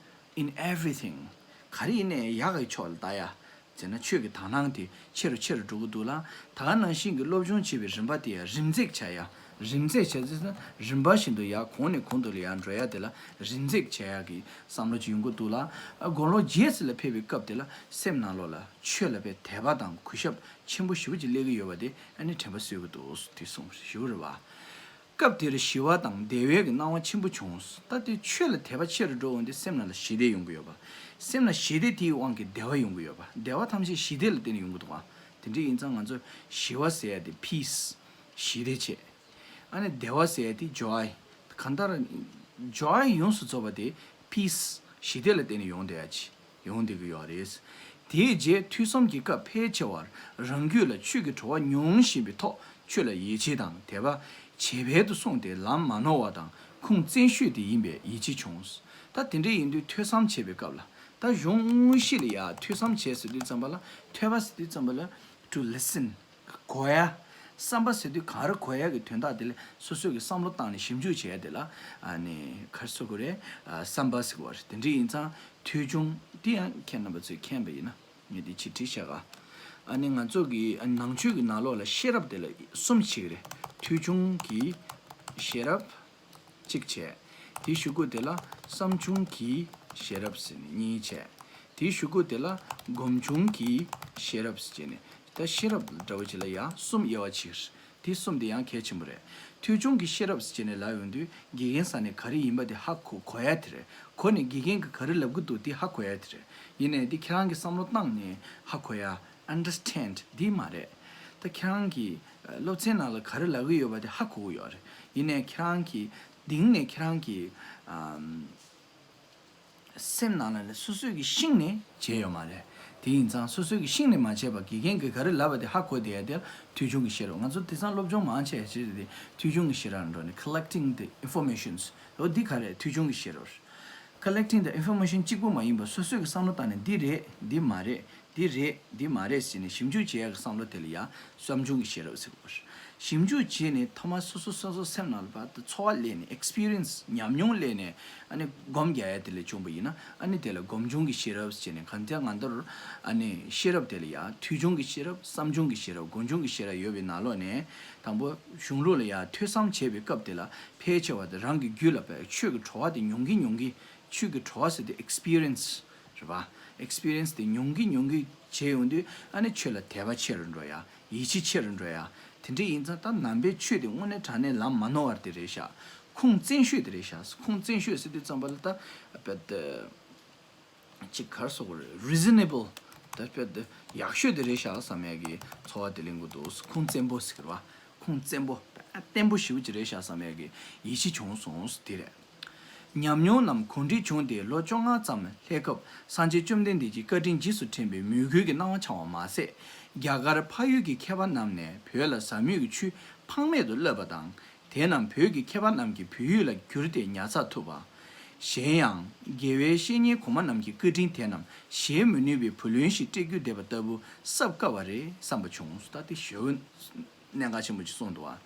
in everything། ག་རེ་ཡིན་ནའི་ཡག་གི་ཕྱོགས་ལ་ལྟ་ཡ་ཟེར་ན། ཆོས་ཀྱི་དག་སྣང་དེ་ཆེ་རུ་ཆེ་རུ་འགྲོ་གི་འདུག་ལ། ད་ག་ནང་བཞིན་གྱི་སློབ་སྦྱོང་བྱེད་པའི་རིམ་པ་དེ་ཡང་རིམ་འཛེགས་བྱ་ཡ། རིམ་འཛེགས་བྱ་ཟེར་ན་རིམ་པ་བཞིན་དུ་ཡར་གོང་ནས་གོང་དུ་ལ་ཡར་འགྲོ་ཡ་དེ་ལ་རིམ་འཛེགས་བྱ་ཡ་གི་བསམ་བློ་ཅིག་ཡོང་གི་འདུག་ལ། ཨ། དགུང་ལོ་བརྒྱད་ཙམ་ལ་ཕེབས་པའི་སྐབས་དེ་ལ་སེམས་ནང་ལོགས་ལ་ཆོས་ལ་དཔེ་དད་པ་དང་གུས་ཞབས་ཆེན་པོ་ཞེ་པོ་ཅིག་སླེབས་ཀྱི་ཡོད་པ་དེ་ཨ་ནི་དྲན་པ་གསོས་ཀྱི་འདུག་དེ་གསུངས་ཞེ་པོ་རེད་བ། སྐབས་དེར་ཞི་བ་དང་བདེ་བའི་གི་སྣང་བ་ཆེན་པོ་བྱུང་། ད་དེ་ཆོས་ལ་དད་པ་ཆེ་རུ་འགྲོ་འོང་དུས་སེམས་ནང་ལ་ཞི་བདེ་ཡོང་གི་ཡོད་པ། སེམས་ལ་ཞི་བདེ་དེའི་དབང་གིས་བདེ་བ་ཡོང་གི་ཡོད་པ། བདེ་བ་ཐམས་ཅད་ཞི་བདེ་ལ་བརྟེན་ནས་ཡོང་གི་འདུག་བ། དེ་འདྲ་ཡིན་ཙང་ང་ཚོ་ཞི་བ་ཟེར་ཡ་དེ་peace། ཞི་བདེ་བྱས། ཨ་ནི་བདེ་བ་ཟེར་ཡ་དེ་joy། གང་ལྟར་joy ཡོངས་སུ་རྫོགས་པ་དེ་peace། ཞི་བདེ་ལ་བརྟེན་ནས་ཡོང་བསྡད་ཡ་ཅིག་ཡོང་བསྡད་ཀྱི་ཡོད་རེད། དེའི་རྗེས་ཐོས་བསམ་གྱི་སྐབས་ཕལ་ཆེ་བར་རང་རྒྱུད་ལ་ཆོས་ཀྱི་བྲོ་བ་མྱོང་བཞིན་པའི་ཐོག་ཆོས་ལ་ཡིད་ཆེས་དང་དད་པ་ཇེ་འཕེལ་དུ་སོང་སྟེ་ལམ་མ་ནོར་བ་དང་ཁུངས་བཙན་ཤོས་དེ་ཡིན་པའི་ཡིད་ཆེས་བྱུང་། ད་དེ་འདྲ་ཡིན་དུས་ཐོས་བསམ་བྱེད་པའི་སྐབས་ལ། ད་གཞུང་དངོས་གཞི་ལ་ཡ་ཐོས་བསམ་བྱེད་ཟེར་དུས་ཙམ་པ་ལ། ཐོས་པ་ཟེར་དུས་ཙམ་པ་ལ་to listen། གོ་ཡ། བསམ་པ་ཟེར་དུས་ག་རེ་གོ་ཡ་གི་དོན་དག་དེ་ལ་སོ་སོས་ཀྱི་བསམ་བློ་བཏང་ནས་ཞིབ་འཇུག་བྱས་ཡ་དེ་ལ། ཨ་ནི་ག་རེ་ཟེར་དགོས་རེད། ཨ། བསམ་པ་ཟེར་དགོས་རེད། དེ་འདྲ་ཡིན་ཙང་ཐོས་བྱུང་དེ་ཡང་ཁྱེད་རྣམ་པ་ཚོས་མཁྱེན་པ་ཡིན་ན། ངས་འདི་ཕྱིར་བྲིས་བཞག་ག་ཨ་ནི་ང་ཚོ་གི་ཨ་ནང་ཆོས་ཀྱི་ནང་ལོགས་ལ་ཤེས་རབ་དེ་ལ་གསུམ་ཞིག་རེད། ཐོས་བྱུང་གི་ཤེས་རབ། གཅིག་བྱས། དེའི་གཞུག་གུ་དེ་ལ་བསམ་བྱུང་གི་ཤེས་རབ་ཟེར་ནས་གཉིས་བྱས། དེའི་གཞུག་གུ་དེ་ལ་སྒོམ་བྱུང་གི་ཤེས་རབ་ཟེར་ནས། ད་ཤེས་རབ་འདྲ་བོ་ཅིག་ལ་ཡང་གསུམ་དབྱེ་བ་ཕྱེ། དེ་གསུམ་དེ་ཡང་གལ་ཆེན་པོ་རེད། ཐོས་བྱུང་གི་ཤེས་རབ་ཟེར་ནས་ལབ་ཡོང་དུས་དགེ་རྒན་ས་ནས་ག་རེ་ཡིན་པ་དེ་ཧ་གོ་གོ་ཡ་དེ་རེད། གོ་ནས་དགེ་རྒན་གྱིས་ག་རེ་ལབ་ཀྱི་འདུག་དེ་ཧ་གོ་ཡ་དེ་རེད། ཡིན་ནའི་དེ་ཁྱེད་རང་གིས་བསམ་བློ་བཏང་ནས་ཧ་གོ་ཡ། understand འདི་མ་རེད། ད་ཁྱེད་རང་གིས་སློབ་ཚན་ནང་ལ་ག་རེ་ལབ་ཀྱི་ཡོད་པ་དེ་ཧ་གོ་གི་ཡོད་རེད། ཡིན་ནའི་ཁྱེད་རང་གིས་གཏིང་ནས་ཁྱེད་རང་གིས་ཨམ། སེམས་ནང་ལ་ནི་སོ་སོས་ཀྱིས་ཤེས་ནས་བྱས་ཡོད་མ་རེད། དེ་ཡིན་ཙང་སོ་སོས་ཀྱིས་ཤེས་ནས་མ་བྱས་པ་དགེ་རྒན་གྱིས་ག་རེ་ལབ་པ་དེ་ཧ་གོ་བསྡད་ཡ་དེ་ཐོས་བྱུང་གི་ཤེས་རབ། ང་ཚོ་དེང་སང་སློབ་སྦྱོང་མང་ཆེ་བ་བྱེད་དེ་ཐོས་བྱུང་གི་ཤེས་རབ་འགྲོ་ནས་collecting the informations། འོ་འདི་ག་རེད། ཐོས་བྱུང་གི་ཤེས་རབ། collecting the information གཅིག་པུ་མ་ཡིན་པར་སོ་སོས་ཀྱིས་བསམ་བློ་བཏང་ནས་འདི་རེད། འདི་མ་རེད། འདི་རེད། འདི་མ་རེད་ཟེར་ནས་ཞིབ་འཇུག་བྱེད་ཡག་གི་བསམ་བློ་དེ་ལ་ཡང་བསམ་བྱུང་གི་ཤེས་རབ་ཟེར་དགོས། ཞིབ་འཇུག་བྱས་ནས་ཐོག་མར་སོ་སོ་སོ་སོ་སེམས་ནང་ལ་ཕར་ཚོར་བ་སླེབས་ནས་experience ཉམས་མྱོང་སླེབས་ནས་ཨ་ནི་སྒོམ་རྒྱག་ཡ་དེ་ལས་བྱུང་བ་ཡིན་ན་ཨ་ནི་དེ་ལ་སྒོམ་བྱུང་གི་ཤེས་རབ་ཟེར་ནས། གང་ལྟར་ང་ཚོར་ཨ་ནི་ཤེས་རབ་དེ་ལ་ཡང་ཐོས་བྱུང་གི་ཤེས་རབ། བསམ་བྱུང་གི་ཤེས་རབ། སྒོམ་བྱུང་གི་ཤེས་རབ་ཡོད་པའི་ནང་ལོགས་ནས་དང་པོ་གཞུང་ལུགས་ལ་ཡང་ཐོས་བསམ་བྱེད་པའི་སྐབས་དེ་ལ་ཕལ་ཆེ་བ་དེ་རང་གི་རྒྱུད་ལ་ཕར་ཆོས་ཀྱི་བྲོ་བ་དེ་མྱོང་གིན་མྱོང་གིན། ཆོས་ཀྱི་བྲོ་བ་ཟེར་དུས་experience རེད་པ། experience དེ་མྱོང་གིན་མྱོང་གིན་བྱས་ཡོང་དུས་ཨ་ནི་ཆོས་ལ་དད་པ་ཆེ་རུ་འགྲོ་ཡ། ཡིད་ཆེས་ཆེ་རུ་འགྲོ་ཡ། དེ་འདྲ་ཡིན་ཙང་ད་ནང་པའི་ཆོས་དེ་དངོས་གནས་དྲང་གནས་ལམ་མ་ནོར་བ་དེ་རེད་ཤག་ཁུངས་བཙན་ཤོས་དེ་རེད་ཤག་ཁུངས་བཙན་ཤོས་ཟེར་དུས་ཙམ་པ་ལ་ད་དཔེ་དེ་ཅིག་ག་རེ་ཟེར་དགོས་རེད། reasonable ད་དཔེ་དེ་ཡག་ཤོས་དེ་རེད་ཤག་བསམ་ཡ་གི་ཚོར་བ་དེ་ལེན་གྱི་འདུག་ཁུངས་བཙན་པོ་ཟེར་གི་རེད་པ། ཁུངས་བཙན་པོ། བརྟན་པོ་ཞེ་པོ་ཅིག་རེད་ཤག་བསམ་ཡག་གི་ཡིད་ཆེས་བྱུང་སོང་། དེ་རེད། ཉམས་མྱོང་རྣམས་གོ་སྒྲིག་བྱུང་སྟེ་ལོ་བཅོ་ལྔ་ཙམ་སླེབས་སྐབས་སངས་རྒྱས་བཅོམ་ལྡན་འདས་ཀྱི་བཀའ་དྲིན་རྗེས་སུ་དྲན་པའི་མོས་གུས་ཀྱི་སྣང་བ་འཆར་བ་མ་ཟད། རྒྱ་གར་འཕགས་ཡུལ་གྱི་མཁས་པ་རྣམས་ནས་བོད་ལ་ཟབ་མོས་ཀྱི་ཆོས་ཕངས་མེད་དུ་བསླབས་པ་དང་། དེ་རྣམས་བོད་ཀྱི་མཁས་པ་རྣམས་ཀྱིས་བོད་ཡིག་ལ་བསྒྱུར་ཏེ་ཉར་ཚགས་ཐུབ་པ། གཞན་ཡང་། དགེ་བའི་བཤེས་གཉེན་གོང་མ་རྣམས་ཀྱི་བཀའ་དྲིན་དེ་རྣམས་གཞལ་མི་ནུས་པའི་བུ་ལོན་ཞིག་སྤྲད་རྒྱུ་བསྡད་པ་ལྟ་བུ་བསབ་དཀའ་བ་རེད་བསམ་པ་བྱུང་། ད་དེ་ཞེ་པོ་གནད་འགག་ཆེན་པོ་ཅིག་གསུངས་འདུག་ཨ།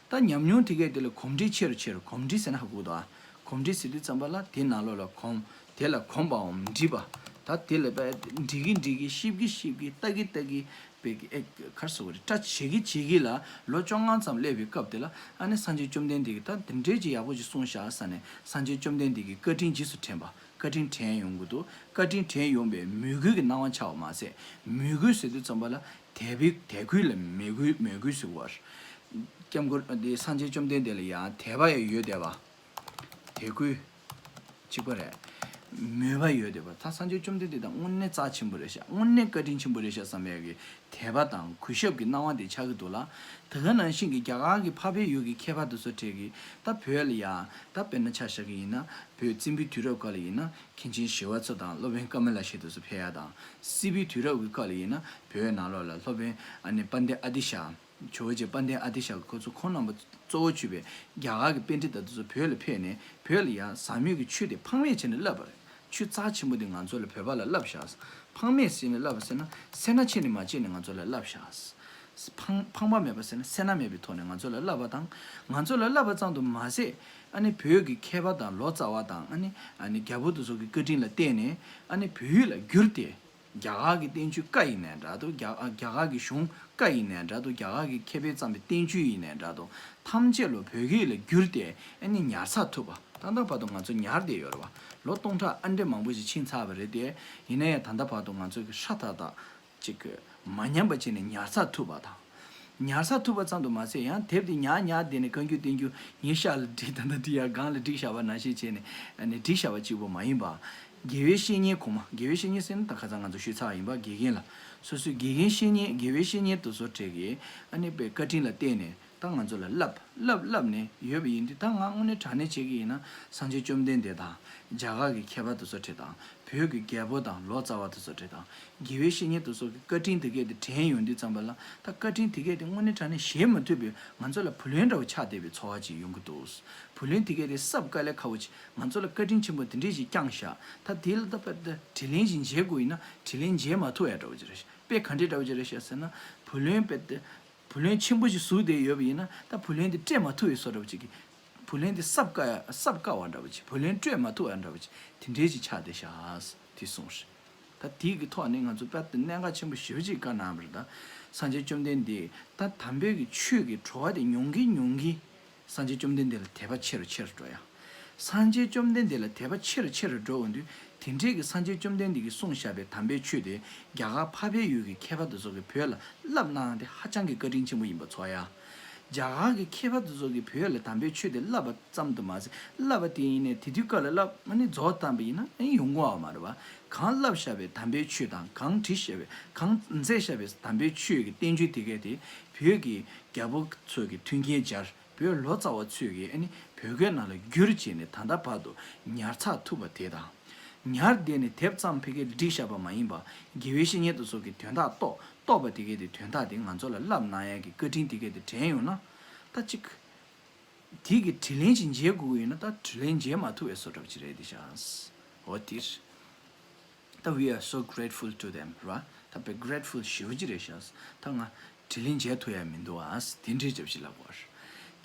ད་ཉམས་མྱོང་དེ་གས་དེ་ལ་གོམས་འདྲིས་ཆེ་རུ་ཆེ་རུ། གོམས་འདྲིས་ཟེར་ན་ཧ་གོ་འདུག་ཨ། གོམས་འདྲིས་ཟེར་དུས་ཙམ་པ་ལ་དེ་ནང་ལོགས་ལ་གོམས། དེ་ལ་གོམས་པའམ་འདྲིས་པ། ད་དེ་ལ་བས་འདྲིས་ཀྱི་འདྲིས་ཀྱི་ཤེས་ཀྱི་ཤེས་ཀྱི་ལྟ་གི་ལྟ་གི་བས་ཀྱི་ཨེ་གར་སོ་རེ་སྐྲ་བྱེད་ཀྱི་བྱེད་ཀྱི་ལ་ལོ་བཅོ་ལྔ་ཙམ་སླེབས་པའི་སྐབས་དེ་ལ་ཨ་ནི་སངས་རྒྱས་བཅོམ་ལྡན་འདས་ཀྱིས་ད་དེ་འདྲས་ཀྱི་ཡག་པོ་ཅིག་གསུངས་བཞག་ས་ནས་སངས་རྒྱས་བཅོམ་ལྡན་འདས་ཀྱི་བཀའ་དྲིན་རྗེས་སུ་དྲན་པ། བཀའ་དྲིན་དྲན་ཡོང་གི་འདུག་བཀའ་དྲིན་དྲན་ཡོང་པའི་མོས་གུས་ཀྱི་སྣང་བ་འཆར་བ་མ་ཟད། མོས་གུས་ཟེར་དུས་ཙམ་པ་ལ་དད་པའི་དད་གུས་ལ་མོས་གུས་མོས་གུས་ཟེར་བ། སྐྱབས་མགོན་འདི་སངས་རྒྱས་བཅོམ་ལྡན་འདས་ལ་ཡང་དད་པ་ཡང་ཡོད་བསྡད་པ། དད་གུས་གཅིག་པ་རེད། མོས་པ་ཡོད་བསྡད་པ། ད་སངས་རྒྱས་བཅོམ་ལྡན་འདས་དང་དངོས་གནས་རྩ་ཆེན་པོ་རེད་ཤག་དངོས་གནས་བཀའ་དྲིན་ཆེན་པོ་རེད་ཤག་བསམ་ཡག་གི་དད་པ་དང་གུས་ཞབས་ཀྱི་སྣང་བ་དེ་ཆགས་ཀྱི་འདུག་ལ། དེ་ག་ནང་བཞིན་གྱི་རྒྱ་གར་གྱི་འཕགས་པའི་ཡུལ་གྱི་མཁས་པ་དེ་ཚོ་གྲས་ཀྱིས་ད་བོད་ལ་ཡ་ད་དཔེར་ན་ཆ་བཞག་གི་ཡིན་ན་བོད་བཙན་པོའི་དུས་རབས་སྐབས་ལ་ཡིན་ན་མཁན་ཆེན་ཞི་བ་འཚོ་དང་སློབ་དཔོན་ཀ་མ་ལ་ཤཱི་དེ་ཚོ་ཕེབས་ཡ་དང་། སྲིད་པའི་དུས་རབས་ཀྱི་སྐབས་ལ་ཡིན་ན་བོད་ནང་ལོགས་ལ་སློབ་དཔོན་ཨ་ནི་དཔལ་ལྡན་ཨ་ཏི་ཤ། ཇོ་བོ་རྗེ་དཔལ་ལྡན་ཨ་ཏི་ཤ་ཁོ་ཚོ་ཁོང་རྣམ་པ་གཙོ་བོ་གྱུར་པའི་རྒྱ་གར་གྱི་པཎྜི་ཏ་དེ་ཚོ་བོད་ལ་ཕེབས་ནས་བོད་ལ་ཡང་ཟབ་མོས་ཀྱི་ཆོས་དེ་ཕངས་མེད་བྱས་ནས་བསླབས་པ་རེད། ཆོས་རྩ་ཆེན་པོ་དེ་ང་ཚོ་ལ་བོད་པ་ལ་བསླབས་བཞག་ཕངས་མེད་བྱས་ནས་བསླབས་པ་ཟེར་ན་སེར་སྣ་ཕྱེ་ནས་མ་བྱས་ནས་ང་ཚོ་ལ་བསླབས་བཞག་ཕངས་ཕངས་པ་མེད་པ་ཟེར་ན་སེར་སྣ་མེད་པའི་ཐོག་ནས་ང་ཚོ་ལ་བསླབས་པ་དང་། ང་ཚོ་ལ་བསླབས་པ་ཙམ་དུ་མ་ཟད་ཨ་ནི་བོད་ཀྱི་མཁས་པ་དང་ལོ་ཙཱ་བ་དང་ཨ་ནི་ཨ་ནི་རྒྱལ་པོ་དེ་ཚོ་གི་བཀའ་དྲིན་ལ་བརྟེན་ནས་ཨ་ནི་བོད་ཡིག་ལ་བསྒྱུར་ཏེ། རྒྱ་གར་གྱི་བསྟན་བཅོས་བཀའ་ཡིན་ནའི་འདྲ་འདུག་རྒྱ་རྒྱ་གར་གྱི་གཞུང་བཀའ་ཡིན་ནའི་འདྲ་འདུག་རྒྱ་གར་གྱི་མཁས་པས་བརྩམས་པའི་བསྟན་བཅོས་ཡིན་ནའི་འདྲ་འདུག་ཐམས་ཅད་ལོ་བོད་སྐད་ལ་བསྒྱུར་ཏེ་ཨ་ནི་ཉར་ཚགས་ཐུབ་པ། ད་ལྟ་བར་དུ་ང་ཚོ་ཉར་བསྡད་ཡོད་རེད་བ། ལོ་སྟོང་ཕྲག་ཨ་འདྲས་མང་པོ་ཞིག་ཕྱིན་ཚར་བ་རེད་དེ། ཡིན་ན་ཡང་ད་ལྟ་བར་དུ་ང་ཚོ་གི་ཧྲ་ཐག་ཐག་ཅིག་མ་ཉམས་པ་བྱས་ནས་ཉར་ཚགས་ཐུབ་པ་དང་། ཉར་ཚགས་ཐུབ་པ་ཙམ་དུ་མ་ཟད་ཡང་དེབ་དེ་ཉར་ཉར་བསྡད་ནས་བཀའ་འགྱུར་བསྟན་འགྱུར་ངའི་ཤག་ལ་བསྒྲིགས་ད་ལྟ་བསྒྲིགས་ཡ་སྒང་ལ་བསྒྲིགས་བཞག་པ་ནང་བཞིན་བྱས་ནས་ཨ་ནི་བསྒྲིགས་བཞག་པ་གཅིག་པོ་མ་ཡིན་པ། དགེ་བའི་བཤེས་གཉེན་གོང་མ། དགེ་བའི་བཤེས་གཉེན་ཟེར་ན་ད་ཁ་སང་ང་ཚོ་ཞུས་ཚར་བ་ཡིན་པ། དགེ་རྒན་ལ། སོ་སོའི་དགེ་རྒན་བཤེས་གཉེན་དགེ་བའི་བཤེས་གཉེན་དེ་ཚོ་གྲས་ཀྱིས་ཨ་ནི་པའི་བཀའ་དྲིན་ལ་བརྟེན་ནས་ད་ང་ཚོ་ལ་བསླབ་བསླབ་བསླབ་ནས་ཡོད་པ་ཡིན་དུས། ད་ང་དངོས་གནས་དྲང་གནས་བྱེད་ཀྱི་ཡིན་ན་སངས་རྒྱས་བཅོམ་ལྡན་འདས་དང་རྒྱ་གར་གྱི་མཁས་པ་དེ་ཚོ་གྲས་དང་། བོད་ཀྱི་རྒྱལ་པོ་དང་ལོ་ཙཱ་བ་དེ་ཚོ་གྲས་དང་། དགེ་བའི་བཤེས་གཉེན་དེ་ཚོ་གི་བཀའ་དྲིན་དེ་གས་དེ་དྲན་ཡོང་དུས་ཙམ་པ་ལ། ད་བཀའ་དྲིན་དེ་གས་དེ་དངོས་གནས་དྲང་གནས་གཞལ་མ་ཐུབ་པའི་ང་ཚོ་ལ་བུ་ལོན་འདྲ་བོ་ཆགས་བསྡད་པའི་ཚོར་བ་ཅིག་ཡོང་གི་འདུག་བུ་ལོན་དེ་གས་དེ་བསབ་དཀའ་ལས་ཁག་པོ་ཅིག་ང་ཚོ་ལ་བཀའ་དྲིན་ཆེན་པོ་དེ་འདྲས་ཞིག་བསྐྱངས་བཞག་ད་དེ་ལ་ད་དཔེ་ད་དྲིན་ལན་ཞིག་འཇལ་དགོས་ཡིན་ན་དྲིན་ལན་འཇལ་མ་ཐུབ་ཡ་འདྲ་བོ་ཅིག་རེད་ཤག་དཔེ་ག་འདྲས་འདྲ་བོ་ཅིག་རེད་ཤག་ཟེར་ན། བུ་ལོན་དཔེ་དེ་བུ་ལོན་ཆེན་པོ་ཞིག་ཟུག་བསྡད་ཡོད་པ་ཡིན་ན་ད་བུ་ལོན་དེ་སྤྲད་མ་ཐུབ་པའི་བཟོ་འདྲ་བོ་ཅིག་གི་བུ་ལོན་དེ་བསབ་དཀའ་བསབ་དཀའ་བ་འདྲ་བོ་ཅིག་བུ་ལོན་སྤྲོད་མ་ཐུབ་པ་འདྲ་བོ་ཅིག་དེ་འདྲའི་ཅིག་ཆགས་བསྡད་ཤག་དེ་གསུངས་རེད། ད་དེའི་གི་ཐོག་ནས་ང་ཚོ་དཔེ་དེ་གནད་འགག་ཆེན་པོ་ཞེ་པོ་ཅིག་བཀའ་གནང་བ་རེད། ད་སངས་རྒྱས་བཅོམ་ལྡན་འདས་ད་དམ་པའི་གི་ཆོས་ཀྱི་བྲོ་བ་དེ་མྱོང་གིན་མྱོང་གིན་སངས་རྒྱས་བཅོམ་ལྡན་འདས་ལ་དད་པ་ཆེ་རུ་ཆེ་རུ་འགྲོ་ཡ། སངས་རྒྱས་བཅོམ་ལྡན་འདས་ལ་དད་པ་ཆེ་རུ་ཆེ་རུ་འགྲོ་འོང་དུས། དེ་འདྲའི་གི་སངས་རྒྱས་བཅོམ་ལྡན་འདས་ཀྱིས་གསུངས་བཞག་པའི་དམ་པའི་ཆོས་དེ་རྒྱ་གར་འཕགས་པའི་ཡུལ་གྱི་མཁས་པ་དེ་ཚོ་གིས་བོད་ལ་བསླབ་གནང་ཡ་དེ་ཧ་ཅང་གི་བཀའ་དྲིན་ཆེན་པོ་ཡིན་པ་ཚོར་ཡ། རྒྱ་གར་གྱི་མཁས་པ་དེ་ཚོ་གིས་བོད་ལ་དམ་པའི་ཆོས་དེ་བསླབ་པ་ཙམ་དུ་མ་ཟད། བསླབ་པ་དེ་ཡིན་ནའི་དེ་དུས་སྐབས་ལ་བསླབ་ཨ་ནི་རྫོགས་བཏང་པ་ཡིན་ན་ཨ་ནི་ཡོང་གི་ཡོད་མ་རེད་བ། གང་བསླབ་བཞག་པའི་དམ་པའི་ཆོས་དང་གང་བྲིས་བཞག་པའི་གང་མཛད་བཞག་པའི་དམ་པའི་ཆོས་ཀྱི་བསྟན་བཅོས་དེ་གས་དེ་བོད་ཀྱི་རྒྱལ་པོ་ཚོས་ཀྱི་མཐུན་རྐྱེན་སྦྱར། བོད་ལོ་ཙཱ་བ་ཚོས་ཀྱིས་ཨ་ནི་བོད་སྐད་ནང་ལ་བསྒྱུར་བྱས་ནས་ད་ལྟ་བར་དུ་ཉར་ཚགས་ཐུབ་པ་དེ་དང་། ཉར་བསྡད་ནས་དེབ་ཙམ་ཕ་གིར་བསྒྲིགས་བཞག་པ་མ་ཡིན་པ། དགེ་བའི་བཤེས་གཉེན་དེ་ཚོ་གིས་དོན་དག་རྟོགས་རྟོགས་པ་དེ་གས་དེ་དོན་དག་དེ་ང་ཚོ་ལ་བསླབ་གནང་ཡ་གི་བཀའ་དྲིན་དེ་གས་དེ་དྲན་ཡོང་ན། ད་ཅིག་དེ་གི་དྲིན་ལན་ཅིག་འཇལ་དགོས་ཀྱི་ཡོད་ན་ད་དྲིན་ལན་འཇལ་མ་ཐུབ་པའི་བཟོ་འདྲ་པོ་ཅིག་རེད་དེ་ཤག་འོ་དེ་རེད། ད་we are so grateful to them ར། ད་དཔེ་grateful ཞེ་པོ་ཅིག་རེད་ཤག་ད་ང་དྲིན་ལན་འཇལ་ཐུབ་ཡ་མི་འདུག་ཨ། དེ་འདྲའི་ཅིག་ལབ་དགོས་རེད།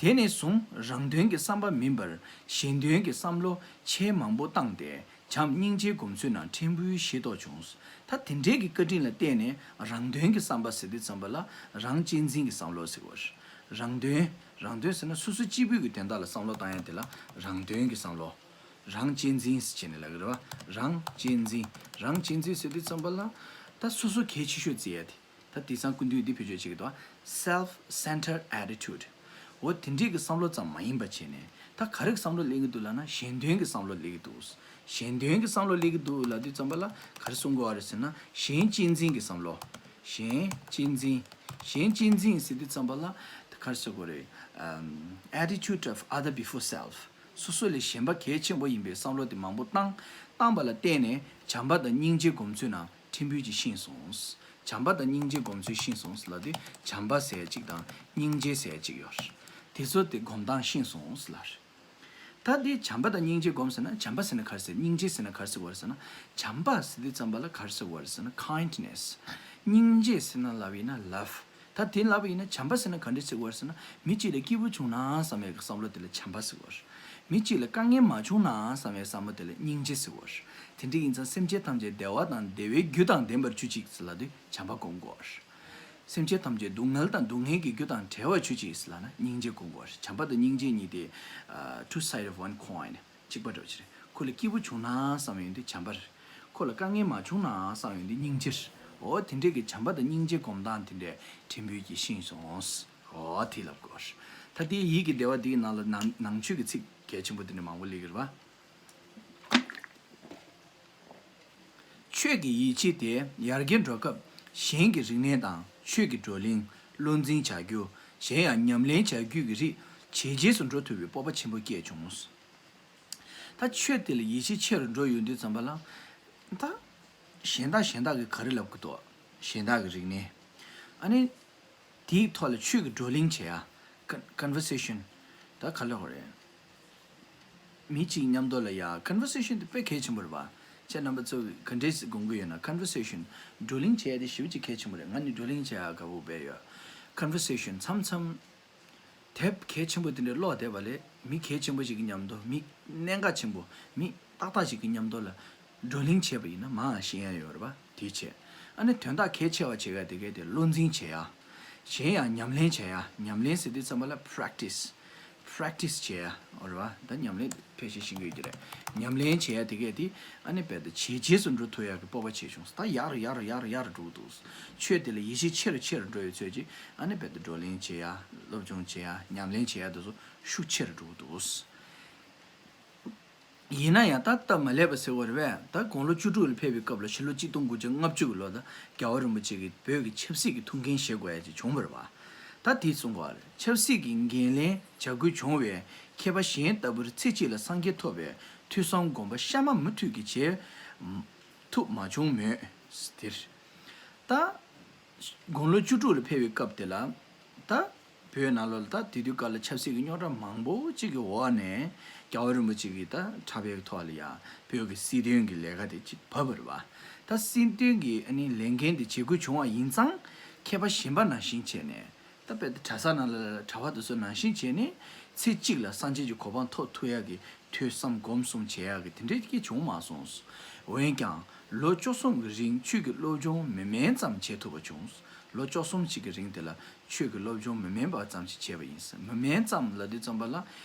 དེ་ནས་བཟུང་རང་དོན་གྱི་བསམ་པ་མིན་པར་གཞན་དོན་གྱི་བསམ་བློ་ཆེས་མང་པོ་བཏང་སྟེ་བྱམས་སྙིང་རྗེའི་སྒོམ་ཚུལ་རྣམས་ཕྲན་བུ་ཤེས་རྟོགས་བྱུང་། ད་དེ་འདྲའི་གི་བཀའ་དྲིན་ལ་བརྟེན་ནས་རང་དོན་གྱི་བསམ་པ་ཟེར་དུས་ཙམ་པ་ལ་རང་གཅེས་འཛིན་གྱི་བསམ་བློ་ཟེར་དགོས་རེད། རང་དོན། རང་དོན་ཟེར་ན་སོ་སོ་གཅིག་པུས་ཀྱི་དོན་དག་ལ་བསམ་བློ་བཏང་ཡ་དེ་ལ་རང་དོན་གྱི་བསམ་བློ། རང་གཅེས་འཛིན་ཟེར་བྱས་ནས་ལབ་ཀྱི་རེད་བ། རང་གཅེས་འཛིན། རང་གཅེས་འཛིན་ཟེར་དུས་ཙམ་པ་ལ་ད་སོ་སོ་གལ་ཆེ་ཤོས་བརྩི་ཡ་དེ། ད་དེང་སང་སྐུ་མདུན་འདི་བེད་སྤྱོད་བྱེད་ཀྱི་འདུག self-centered attitude འོ་དེ་འདྲའི་གི་བསམ་བློ་ཙམ་མ་ཡིན་པ་བྱས་ནས་ད་ག་རེ་གི་བསམ་བློ་སླེབས་ཀྱི་འདུག་ལབ་ན་གཞན་དོན་གྱི་བསམ་བློ་སླེབས་ཀྱི་འདུག་གཞན་དོན་གྱི་བསམ་བློ་སླེབས་ཀྱི་འདུག་ལབ་དུས་ཙམ་པ་ལ་ག་རེ་གསུང་དགོས་བ་རེད་ཟེར་ན་གཞན་གཅེས་འཛིན་གྱི་བསམ་བློ། གཞན་གཅེས་འཛིན། གཞན་གཅེས་འཛིན་ཟེར་དུས་ཙམ་པ་ལ་ད་ག་རེ་ཟེར་དགོས་རེད། ཨམ། attitude of other before self སོ་སོ་ལས་གཞན་པ་གལ་ཆེན་པོ་ཡིན་པའི་བསམ་བློ་དེ་མང་པོ་བཏང་། བཏང་པ་ལ་བརྟེན་ནས་བྱམས་པ་དང་སྙིང་རྗེ་སྒོམ་ཚུལ་རྣམས་ཕྲན་བུ་ཅིག་ཤེས་སོང་། བྱམས་པ་དང་སྙིང་རྗེ་སྒོམ་ཚུལ་ཤེས་སོང་ཟེར་ལབ་དུས་བྱམས་པ་ཟེར་ཡ་གཅིག་དང་སྙིང་རྗེ་ཟེར་ཡ་གཅིག་ཡོད་རེད། དེ་ཚོ་དེ་སྒོམ་སྟངས་ཤེས་སོང་ཟེར་ལབ་རེད། ད་དེ་བྱམས་པ་དང་སྙིང་རྗེ་སྒོམ་ཟེར་ན་བྱམས་པ་ཟེར་ན་ག་རེ་ཟེར། སྙིང་རྗེ་ཟེར་ན་ག་རེ་ཟེར་བ་རེད་ཟེར་ན། བྱམས་པ་ཟེར་དུས་ཙམ་པ་ལ་ག་རེ་ཟེར་བ་རེད་ཟེར་ན་kindness། སྙིང་རྗེ་ཟེར་ན་ལབ་ཡིན་ན་love། ད་དེ་ལབ་ཡིན་ན་བྱམས་པ་ཟེར་ན་ག་འདྲ་ཟེར་བ་རེད་ཟེར་ན། མི་གཅིག་ལ་སྐྱིད་པོ་བྱུང་ན་བསམ་པའི་བསམ་བློ་དེ་ལ་བྱམས་པ་ཟེར་བ་རེད། མི་གཅིག་ལ་དཀའ་ངལ་མ་བྱུང་ན་བསམ་པའི་བསམ་བློ་དེ་ལ་སྙིང་རྗེ་ཟེར་བ་རེད། དེ་འདྲ་ཡིན་ཙང་སེམས་ཅན་ཐམས་ཅད་བདེ་བ་དང་བདེ་བའི་རྒྱུ་དང་ལྡན་པར་གྱུར་ཅིག་ཟེར་ལབ་དུས་བྱམས་པ་སྒོམ་དགོས་པ་རེད། སེམས་ཅན་ཐམས་ཅད་སྡུག་བསྔལ་དང་སྡུག་བསྔལ་གྱི་རྒྱུ་དང་བྲལ་བར་གྱུར་ཅིག་ཟེར་ལབ་ན་སྙིང་རྗེ་སྒོམ་དགོས་པ་རེད། བྱམས་པ་དང་སྙིང་རྗེ་གཉིས་དེ་two side of one coin གཅིག་པ་འདྲ་བོ་ཅིག་རེད། ཁོ་ལ་སྐྱིད་པོ་བྱུང་ན་བསམ་ཡོང་དུས་བྱམས་པ་རེད། ཁོ་ལ་དཀའ་ངལ་མ་བྱུང་ན་བསམ་ཡོང་དུས་སྙིང་རྗེ་རེད། འོ་དེ་འདྲས་ཀྱི་བྱམས་པ་དང་སྙིང་རྗེ་སྒོམ་སྟངས་དེ་འདྲས་ཕྲན་བུ་ཅིག་ཤེས་སོང་། འོ་དེ་ལབ་དགོས་རེད། ད་དེའི་ཡིད་ཀྱི་བདེ་བ་དེའི་ནང་ལ་ནང་ནང་ཆོས་ཀྱི་ཚིག་གལ་ཆེན་པོ་དེ་འདྲས་མང་པོ་སླེབས་ཀྱི་རེད་པ། ཆོས་ཀྱི་ཡིད་ཆེས་དེ་ཡར་རྒྱས་འགྲོ་སྐབས་གཞན་གྱི་རིག་གནས་དང་ཆོས་ཀྱི་བགྲོ་གླེང་བློ་འཛིན་བྱ་རྒྱུ། གཞན་ཡང་ཉམས་ལེན་བྱ་རྒྱུ་གི་རིགས་ཇེ་རྗེས་སུ་འགྲོ་ཐུབ་པའི་སྤོབས་པ་ཆེན་པོ་སྐྱེས་བྱུང་། ད་ཆོས་དེ་ལ་ཡིད་ཆེས་ཆེ་རུ་འགྲོ་ཡོང་དུས་ཙམ་པ་ལ། ད་གཞན་དག་གཞན་དག་གིས་ག་རེ་ལབ་ཀྱི་འདུག་གཞན་དག་གི་རིག་གནས། ཨ་ནི། དེའི་ཐོག་ལ་ཆོས་ཀྱི་བགྲོ་གླེང་བྱེད་ཡ། Con- conversation། ད་ག་ལབ་དགོས་རེད། མི་གཅིག་མཉམ་དུ་ལ་ཡ་conversation་དེ་དཔེ་གལ་ཆེན་པོ་རེད་པ། ཁྱེད་རྣམ་པ་ཚོ་ག་འདྲས་དགོངས་ཀྱི་ཡོད་ན་conversation། བགྲོ་གླེང་བྱེད་ཡ་དེ་ཞེ་པོ་ཅིག་གལ་ཆེན་པོ་རེད། ང་ནི་བགྲོ་གླེང་བྱེད་ཡ་དགའ་པོ་དཔེ་ཡོད། Conversation་མཚམས་མཚམས། དེབ་གལ་ཆེན་པོ་དེ་འདྲའི་ཀློག་བསྡད་པ་ལས་མི་གལ་ཆེན་པོ་ཞིག་གི་མཉམ་དུ། མི་གནད་འགག་ཆེན་པོ། མི་ཏག་ཏག་ཞིག་གི་མཉམ་དུ་ལ་བགྲོ་གླེང་བྱས་པ་ཡིན་ན་མར་ཤེས་ཡ་ཡོད་རེད་པ། དེ་བྱས། ཨ་ནི་དོན་དག་གལ་ཆེ་བ་བྱེད་ཡ་དེ་གས་དེ་བློ་འཛིན་བྱེད་ཡ། གཞན་ཡང་ཉམས་ལེན་བྱེད་ཡ། ཉམས་ལེན་ཟེར་དུས་ཙམ་པ་ལ་practice། practice་བྱེད་ཡ་རེད་པ། ད་ཉམས་ལེན་ཕལ་ཆེར་ཤེས་ཀྱི་ཡོད་ཀྱི་རེད། ཉམས་ལེན་བྱེད་ཡ་དེ་གས་དེ་ཨ་ནི་རྦད་དེ་ཇེ་རྗེས་སུ་འགྲོ་ཐུབ་ཡ་གི་སྤོབས་པ་ཆེ་བྱུང་། ད་ཡར་ཡར་ཡར་ཡར་འགྲོ་གི་འདུག་ཆོས་དེ་ལ་ཡིད་ཆེས་ཆེ་རུ་ཆེ་རུ་འགྲོ་ཡོད་ཚོད་ཀྱིས་ཨ་ནི་རྦད་དེ་བགྲོ་གླེང་བྱེད་ཡ། སློབ་སྦྱོང་བྱེད་ཡ། ཉམས་ལེན་བྱེད་ཡ་དེ་ཚོ་ཤུགས་ཆེ་རུ་འགྲོ་གི་འདུག་ཡིན་ན་ཡང་ད་སྟབས་མ་ལེགས་པ་ཟེར་བ་རེད་པས། ད་དགུང་ལོ་བཅུ་དྲུག་ལ་ཕེབས་པའི་སྐབས་ལ་ཕྱི་ལོ་གཅིག་སྟོང་དགུ་བརྒྱ་ལྔ་བཅུ་གི་ལོ་ད་རྒྱལ་བ་རིན་པོ་ཆེ་གིས་བོད་ཀྱི་ཆབ་སྲིད་ཀྱི་ཐུགས་འགན་བཞེས་དགོས་ཡ་ཅིག་བྱུང་བ་རེད་པ། ད་དེ་གསུང་གི་རེད། ཆབ་སྲིད་ཀྱི་འགན་ལེན་བྱ་དགོས་བྱུང་བས་མཁས་པ་གཞན་ལྟ་བུར་ཚེ་གཅིག་ལ་སངས་རྒྱས་ཐོབ་པའི་ཐོས་བསམ་སྒོམ་པ་གཤའ་མ་མུ་མཐུད་ཀྱིས་བྱེད་ཐུབ་མ་བྱུང་མོད། དེར་ད་དགུང་ལོ་བཅུ་དྲུག་ལ་ཕེབས་པའི་སྐབས་དེ་ལ་ད་བོད་ནང་ལོགས་ལ་ད་དེ་དུས་སྐབས་ལ་ཆབ་སྲིད་ཀྱི་རྙོག་དྲ་མང་པོ་ཅིག་གི་འོག་ནས་རྒྱལ་བ་རིན་པོ་ཆེ་གིས་ད་གྲྭ་པའི་ཐོག་ལ་ཡ་བོད་ཀྱི་སྲིད་དོན་གྱི་ལས་ཀ་དེ་ཅིག་བབས་པ་རེད་པ། ད་སྲིད་དོན་གྱི་ཨ་ནི་ལས་འགན་དེ་བྱེད་དགོས་བྱུང་བ་ཡིན་ཙང་མཁས་པ་གཞན་པ་ནང་བཞིན་བྱས་ནས། ད་དཔེ་ད་གྲྭ་ས་ནང་ལ་གྲྭ་པ་དེ་ཚོ་ནང་བཞིན་བྱས་ནས་ཚེ་གཅིག་ལ་སངས་རྒྱས་ཀྱི་གོ་འཕང་ཐོབ་ཐུབ་ཡག་གི་ཐོས་བསམ་སྒོམ་གསུམ་བྱེད་ཡག་གི་དེ་འདྲའི་སྐད་བྱུང་མ་སོང་། འོན་ཀྱང་ལོ་བཅུ་གསུམ་གྱི་རིང་ཆོས་ཀྱི་སློབ་སྦྱོང་མི་དམན་ཙམ་བྱེད་ཐུབ་པ་བྱུང་། ལོ་བཅུ་གསུམ་ཞིག་གི་རིང་དེ་ལ་ཆོས་ཀྱི་སློབ་སྦྱོང་མི་དམན་པ་ཙམ་ཞིག་བྱས་པ་ཡིན། མི་དམན་ཙམ་ལབ་དུས་ཙམ་པ་ལ་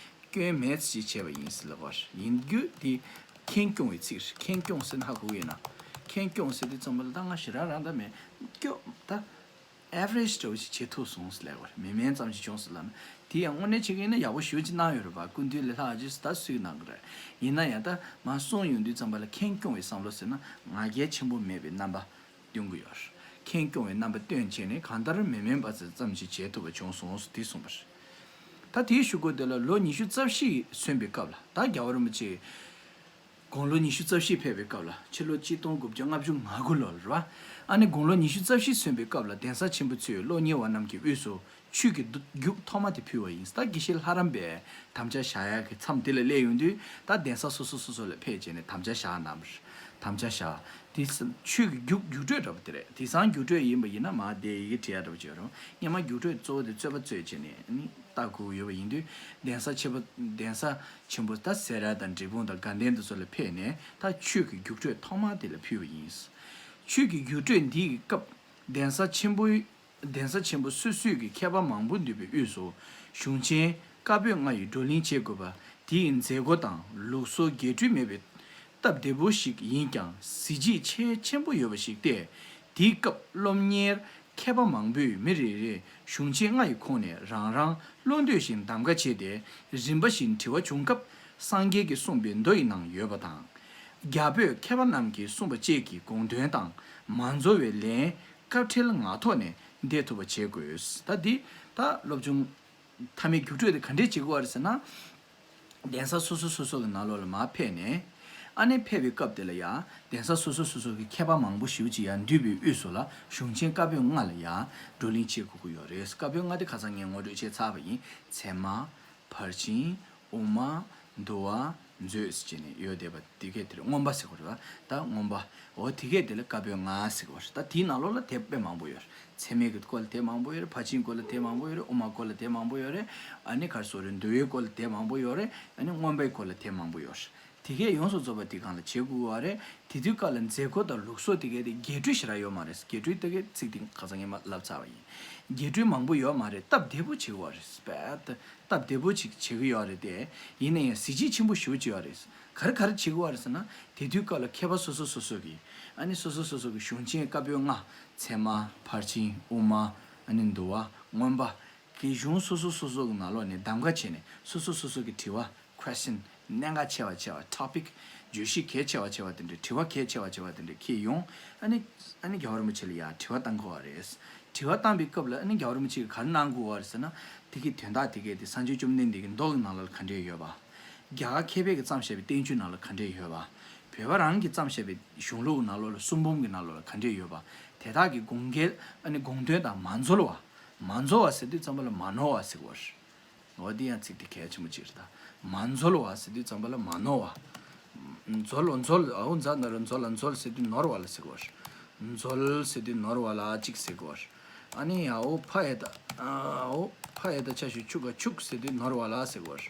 སྐྱོན་མེད་ཅིག་བྱས་པ་ཡིན་ལབ་པ་ཡིན་རྒྱུ་དེ་ཁེངས་སྐྱུང་བའི་ཚིག་རེད། ཁེངས་སྐྱུང་ཟེར་ན་ཧ་གོ་གི་ཡོད་ན། ཁེངས་སྐྱུང་ཟེར་དུས་ཙམ་པ་ལ་ད་ང་ཞེ་དྲག་རང་ད་མེད་སྐྱོ་ད། average་འདྲ་བོ་ཞིག་བྱེད་ཐུབ་སོང་ཟེར་ལབ་པ་རེད། མི་དམན་ཙམ་ཞིག་བྱུང་ཟེར་ལབ་ན། དེ་ཡང་དངོས་གནས་བྱེད་ཀྱི་ཡིན་ན་ཡག་པོ་ཞེ་པོ་ཅིག་གནང་ཡོད་རེད་པ། སྐུ་མདུན་ལས་ལྷག་ཅིག་ད་སུས་གནང་གི་རེད། ཡིན་ན་ཡང་ད་མར་གསུངས་ཡོང་དུས་ཙམ་པ་ལ་ཁེངས་སྐྱུང་བའི་བསམ་བློ་ཟེར་ན་ང་རྒྱལ་ཆེན་པོ་མེད་པའི་རྣམ་པ་སྟོན་གྱི་ཡོད་རེད། ཁེངས་སྐྱུང་བའི་རྣམ་པ་སྟོན་བྱས་ནས་གང་ལྟར་མི་དམན་པ་ཙམ་ཞིག་བྱེད་ཐུབ་པ་བྱུང་སོང་ཟེར་དེ་གསུངས་པ་རེད། ད་དེའི་གཞུག་གུ་དེ་ལ་ལོ་ཉི་ཤུ་རྩ་བཞི་སོན་པའི་སྐབས་ལ་ད་རྒྱལ་བ་རིན་པོ་ཆེ། དགུང་ལོ་ཉི་ཤུ་རྩ་བཞི་ཕེབས་པའི་སྐབས་ལ་ཕྱི་ལོ་གཅིག་སྟོང་དགུ་བརྒྱ་ལྔ་བཅུ་ང་དགུ་ལོ་ལ་རེད་པ། ཨ་ནི་དགུང་ལོ་ཉི་ཤུ་རྩ་བཞི་སོན་པའི་སྐབས་ལ་གདན་ས་ཆེན་པོ་ཚོས་སློབ་གཉེར་བ་རྣམས་ཀྱི་དབུས་སུ་ཆོས་ཀྱི་རྒྱུགས་ཐོག་མ་དེ་ཕུལ་བ་ཡིན། ད་དགེ་བཤེས་ལྷ་རམས་པས་དམ་བཅའ་བཞག་ཡག་གི་མཚམས་དེ་ལ་སླེབས་ཡོང་དུས་ད་གདན་ས་སོ་སོ་སོ་སོ་ལ་ཕེབས་བྱས་ནས་དམ་བཅའ་བཞག་གནང་བ་རེད། དམ་བཅའ་བཞག་དེ་ཆོས་ཀྱི་རྒྱུགས་རྒྱུགས་སྤྲོད་འདྲ་པོ་དེ་རེད། དེང་སང་རྒྱུགས་སྤྲོད་ཡིན་པ་ཡིན་ན་མར་དེ་ཡི་གེ་བྲིས་ཡག་འདྲ་པོ་བྱས་རུང་སྔོན་མ་རྒྱུགས་སྤྲོད་གཙོ་བོ་དེ་རྩོད་པ་རྩོད་བྱས་ནས་ནི། ལྟ་དགོས་ཡོད་པ་ཡིན་དུས་གདན་ས་ཆེན་པོ་གདན་ས་ཆེན་པོ་ད་སེ་ར་དང་འབྲས་སྤུངས་དང་དགའ་ལྡན་དེ་ཚོ་ལ་ཕེབས་ནས་ད་ཆོས་ཀྱི་རྒྱུགས་སྤྲོད་ཐོག་མ་དེ་ལ་ཕུལ་བ་ཡིན། ཆོས་ཀྱི་རྒྱུགས་སྤྲོད་འདིའི་སྐབས་གདན་ས་ཆེན་པོའི་གདན་ས་ཆེན་པོ་སོ་སོའི་གི་མཁས་པ་མང་པོ་འདུས་པའི་དབུས་སུ་གཞུང་ཆེན་བཀའ་པོད་ལྔ་ཡི་བགྲོ་གླེང་བྱེད་དགོས་པ་དེའི་མཛད་སྒོ་དང་ལུགས་སྲོལ་རྒྱས་སྤྲོས་མེད་པའི་སྟབས་བདེ་པོ་ཞིག་ཡིན་ཀྱང་གཟི་བརྗིད་ཆེས་ཆེན་པོ་ཡོད་པ་ཞིག་སྟེ། དེའི་སྐབས་སློབ་གཉེར་མཁས་པ་མང་པོས་མི་རེ་རེས་གཞུང་ཆེན་ལྔ་ཡི་ཁོངས་ནས་རང་རང་བློ་འདོད་བཞིན་གདམ་ག་བྱས་ཏེ་རིམ་པ་བཞིན་དྲི་བ་བྱུང་སྐབས་སངས་རྒྱས་ཀྱིས་གསུངས་པའི་མདོ་ཡི་ནང་ཡོད་པ་དང་། རྒྱ་བོད་མཁས་པ་རྣམས་ཀྱིས་གསུངས་པ་བཅས་ཀྱི་དགོངས་དོན་དང་མ་འཛོལ་བའི་ལན་སྐབས་འཕྲལ་ངག་ཐོག་ནས་འདེབས་ཐུབ་པ་བྱེད་དགོས། ད་འདི་ད་སློབ་སྦྱོང་མཐའ་མའི་རྒྱུགས་སྤྲོད་དེ་ག་འདྲས་བྱེད་དགོས་པ་རེད་ཟེར་ན། གདན་ས་སོ་སོ་སོ་སོ་གི་ནང་ལོགས་ལ་མར་ཕེབས་ནས། ཨ་ནི་ཕེབས་པའི་སྐབས་དེ་ལ་ཡང་གདན་ས་སོ་སོ་སོ་སོ་གི་མཁས་པ་མང་པོ་ཞེ་པོ་ཅིག་ཡང་འདུས་པའི་དབུས་སུ་ལ་གཞུང་ཆེན་བཀའ་པོད་ལྔ་ལ་ཡང་བགྲོ་གླེང་བྱེད་དགོས་ཀྱི་ཡོད་རེད། བཀའ་པོད་ལྔ་དེ་ཁ་སང་ངས་ངོ་སྤྲོད་བྱས་ཚར་བ་ཡིན། ཚད་མ། ཕར་ཕྱིན། དབུ་མ། འདུལ་བ། མཛོད་ཟེར་བྱས་ནས་ཡོད་བསྡད་པ་དེ་གས་དེར་མངོན་པ་ཟེར་དགོས་རེད་བ། ད་མངོན་པ། འོ་དེ་གས་དེ་ལ་བཀའ་པོད་ལྔ་ཟེར་དགོས་རེད། ད་དེའི་ནང་ལོགས་ལ་དེབ་དཔེ་མང་པོ་ཡོད་རེད། ཚད་མའི་གི་སྐོར་ལ་དེབ་མང་པོ་ཡོད་རེད། ཕར་ཕྱིན་སྐོར་ལ་དེབ་མང་པོ་ཡོད་རེད། དབུ་མ་སྐོར་ལ་དེབ་མང་པོ་ཡོད་རེད། ཨ་ནི་ག་རེ་ཟེར་དགོས་རེད། འདུལ་བའི་སྐོར་ལ་དེབ་མང་པོ་ཡོད་རེད། ཨ་ནི་མངོན་པའི་སྐོར་ལ་དེབ་མང་པོ་ཡོད་རེད། དེ་གས་ཡོངས་སུ་རྫོགས་པ་དེ་སྒང་ལ་བྱེད་དགོས་པ་རེད། དེ་དུས་སྐབས་ལ་མཛད་སྒོ་དང་ལུགས་སྲོལ་དེ་གས་དེ་རྒྱས་སྤྲོས་ཞེ་དྲག་ཡོད་མ་རེད། རྒྱས་སྤྲོས་དེ་གས་ཚིག་དེ་ཁ་སང་ངས་མར་ལབ་ཚར་བ་ཡིན། རྒྱས་སྤྲོས་མང་པོ་ཡོད་མ་རེད། སྟབས་བདེ་པོ་བྱེད་དགོས་པ་རེད། སྤེ་སྟབས་བདེ་པོ་ཅིག་བྱེད་ཀྱི་ཡོད་རེད་དེ། ཡིན་ན་ཡང་གཟི་བརྗིད་ཆེན་པོ་ཞེ་པོ་ཅིག་ཡོད་རེད། ག་རེ་ག་རེ་བྱེད་དགོས་པ་རེད་ཟེར་ན། དེ་དུས་སྐབས་ལ་མཁས་པ་སོ་སོ་སོ་སོ་གིས་ཨ་ནི་སོ་སོ་སོ་སོ་གི་གཞུང་ཆེན་བཀའ་པོད་ལྔ། ཚད་མ། ཕར་ཕྱིན། དབུ་མ། ཨ་ནི་འདུལ་བ། མངོན་པ། གི་གཞུང་སོ་སོ་སོ་སོ་གི་ནང་ལོགས་ནས་གདམ་ག་བྱས་ནས་སོ་སོ་སོ་སོ་གི་དྲི་བ། Question། གནད་འགག་ཆེ་བ་ཆེ་བ། Topic། བརྗོད་གཞི་གལ་ཆེ་བ་ཆེ་བ་དེ་འདྲ། དྲི་བ་གལ་ཆེ་བ་ཆེ་བ་དེ་འདྲ་འཁྱེར་ཡོང་། ཨ་ནི་ཨ་ནི་རྒྱལ་བ་རིན་པོ་ཆེ་ལ་ཡང་དྲི་བ་བཏང་དགོས་པ་རེད། དྲི་བ་བཏང་པའི་སྐབས་ལ་ཨ་ནི་རྒྱལ་བ་རིན་པོ་ཆེ་གིས་ག་རེ་གནང་དགོས་པ་རེད་ཟེར་ན། དེ་གི་དོན་དག་དེ་གས་དེ་སངས་རྒྱས་བཅོམ་ལྡན་འདས་ཀྱི་མདོ་གི་ནང་ལོགས་ལ་ག་འདྲས་ཡོད་པ། རྒྱ་གར་མཁས་པས་ཀྱིས་བརྩམས་བཞག་པའི་བསྟན་བཅོས་ནང་ལ་ག་འདྲས་ཡོད་པ། བོད་པ་རང་གིས་བརྩམས་བཞག་པའི་གཞུང་ལུགས་ནང་ལོགས་ལ། གསུང་འབུམ་གྱི་ནང་ལོགས་ལ་ག་འདྲས་ཡོད་པ། དེ་དག་གི་དགོངས་འགལ། ཨ་ནི་དགོངས་དོན་དང་མ་འཛོལ་བ། མ་འཛོལ་བ་ཟེར་དུས་ཙམ་པ་ལ་མ་ནོར་བ་ཟེར་དགོས་པ་རེད། འོ་དེ་ཡང་ཚིག་དེ་གལ་ཆེན་པོ་ཅིག་རེད་ད། མ་འཛོལ་བ་ཟེར་དུས་ཙམ་པ་ལ་མ་ནོར་བ། འཛོལ་བ་འཛོལ། འ་འོག་ཛ་ན་རོ་འཛོལ། ལ་འཛོལ་ཟེར་དུས་ནོར་བ་ལ་ཟེར་དགོས་པ་རེད། འཛོལ་ཟེར་དུས་ནོར་བ་ལ་གཅིག་ཟེར་དགོས་པ་རེད། ཨ་ནི་འ་འོག་ཕ་ཡ་བཏགས། འ་འོག་ཕ་ཡ་བཏགས་ཆ་ཞབས་ཀྱུ་ཕྱུ་ག་ཕྱུག་ཟེར་དུས་ནོར་བ་ལ་ཟེར་དགོས་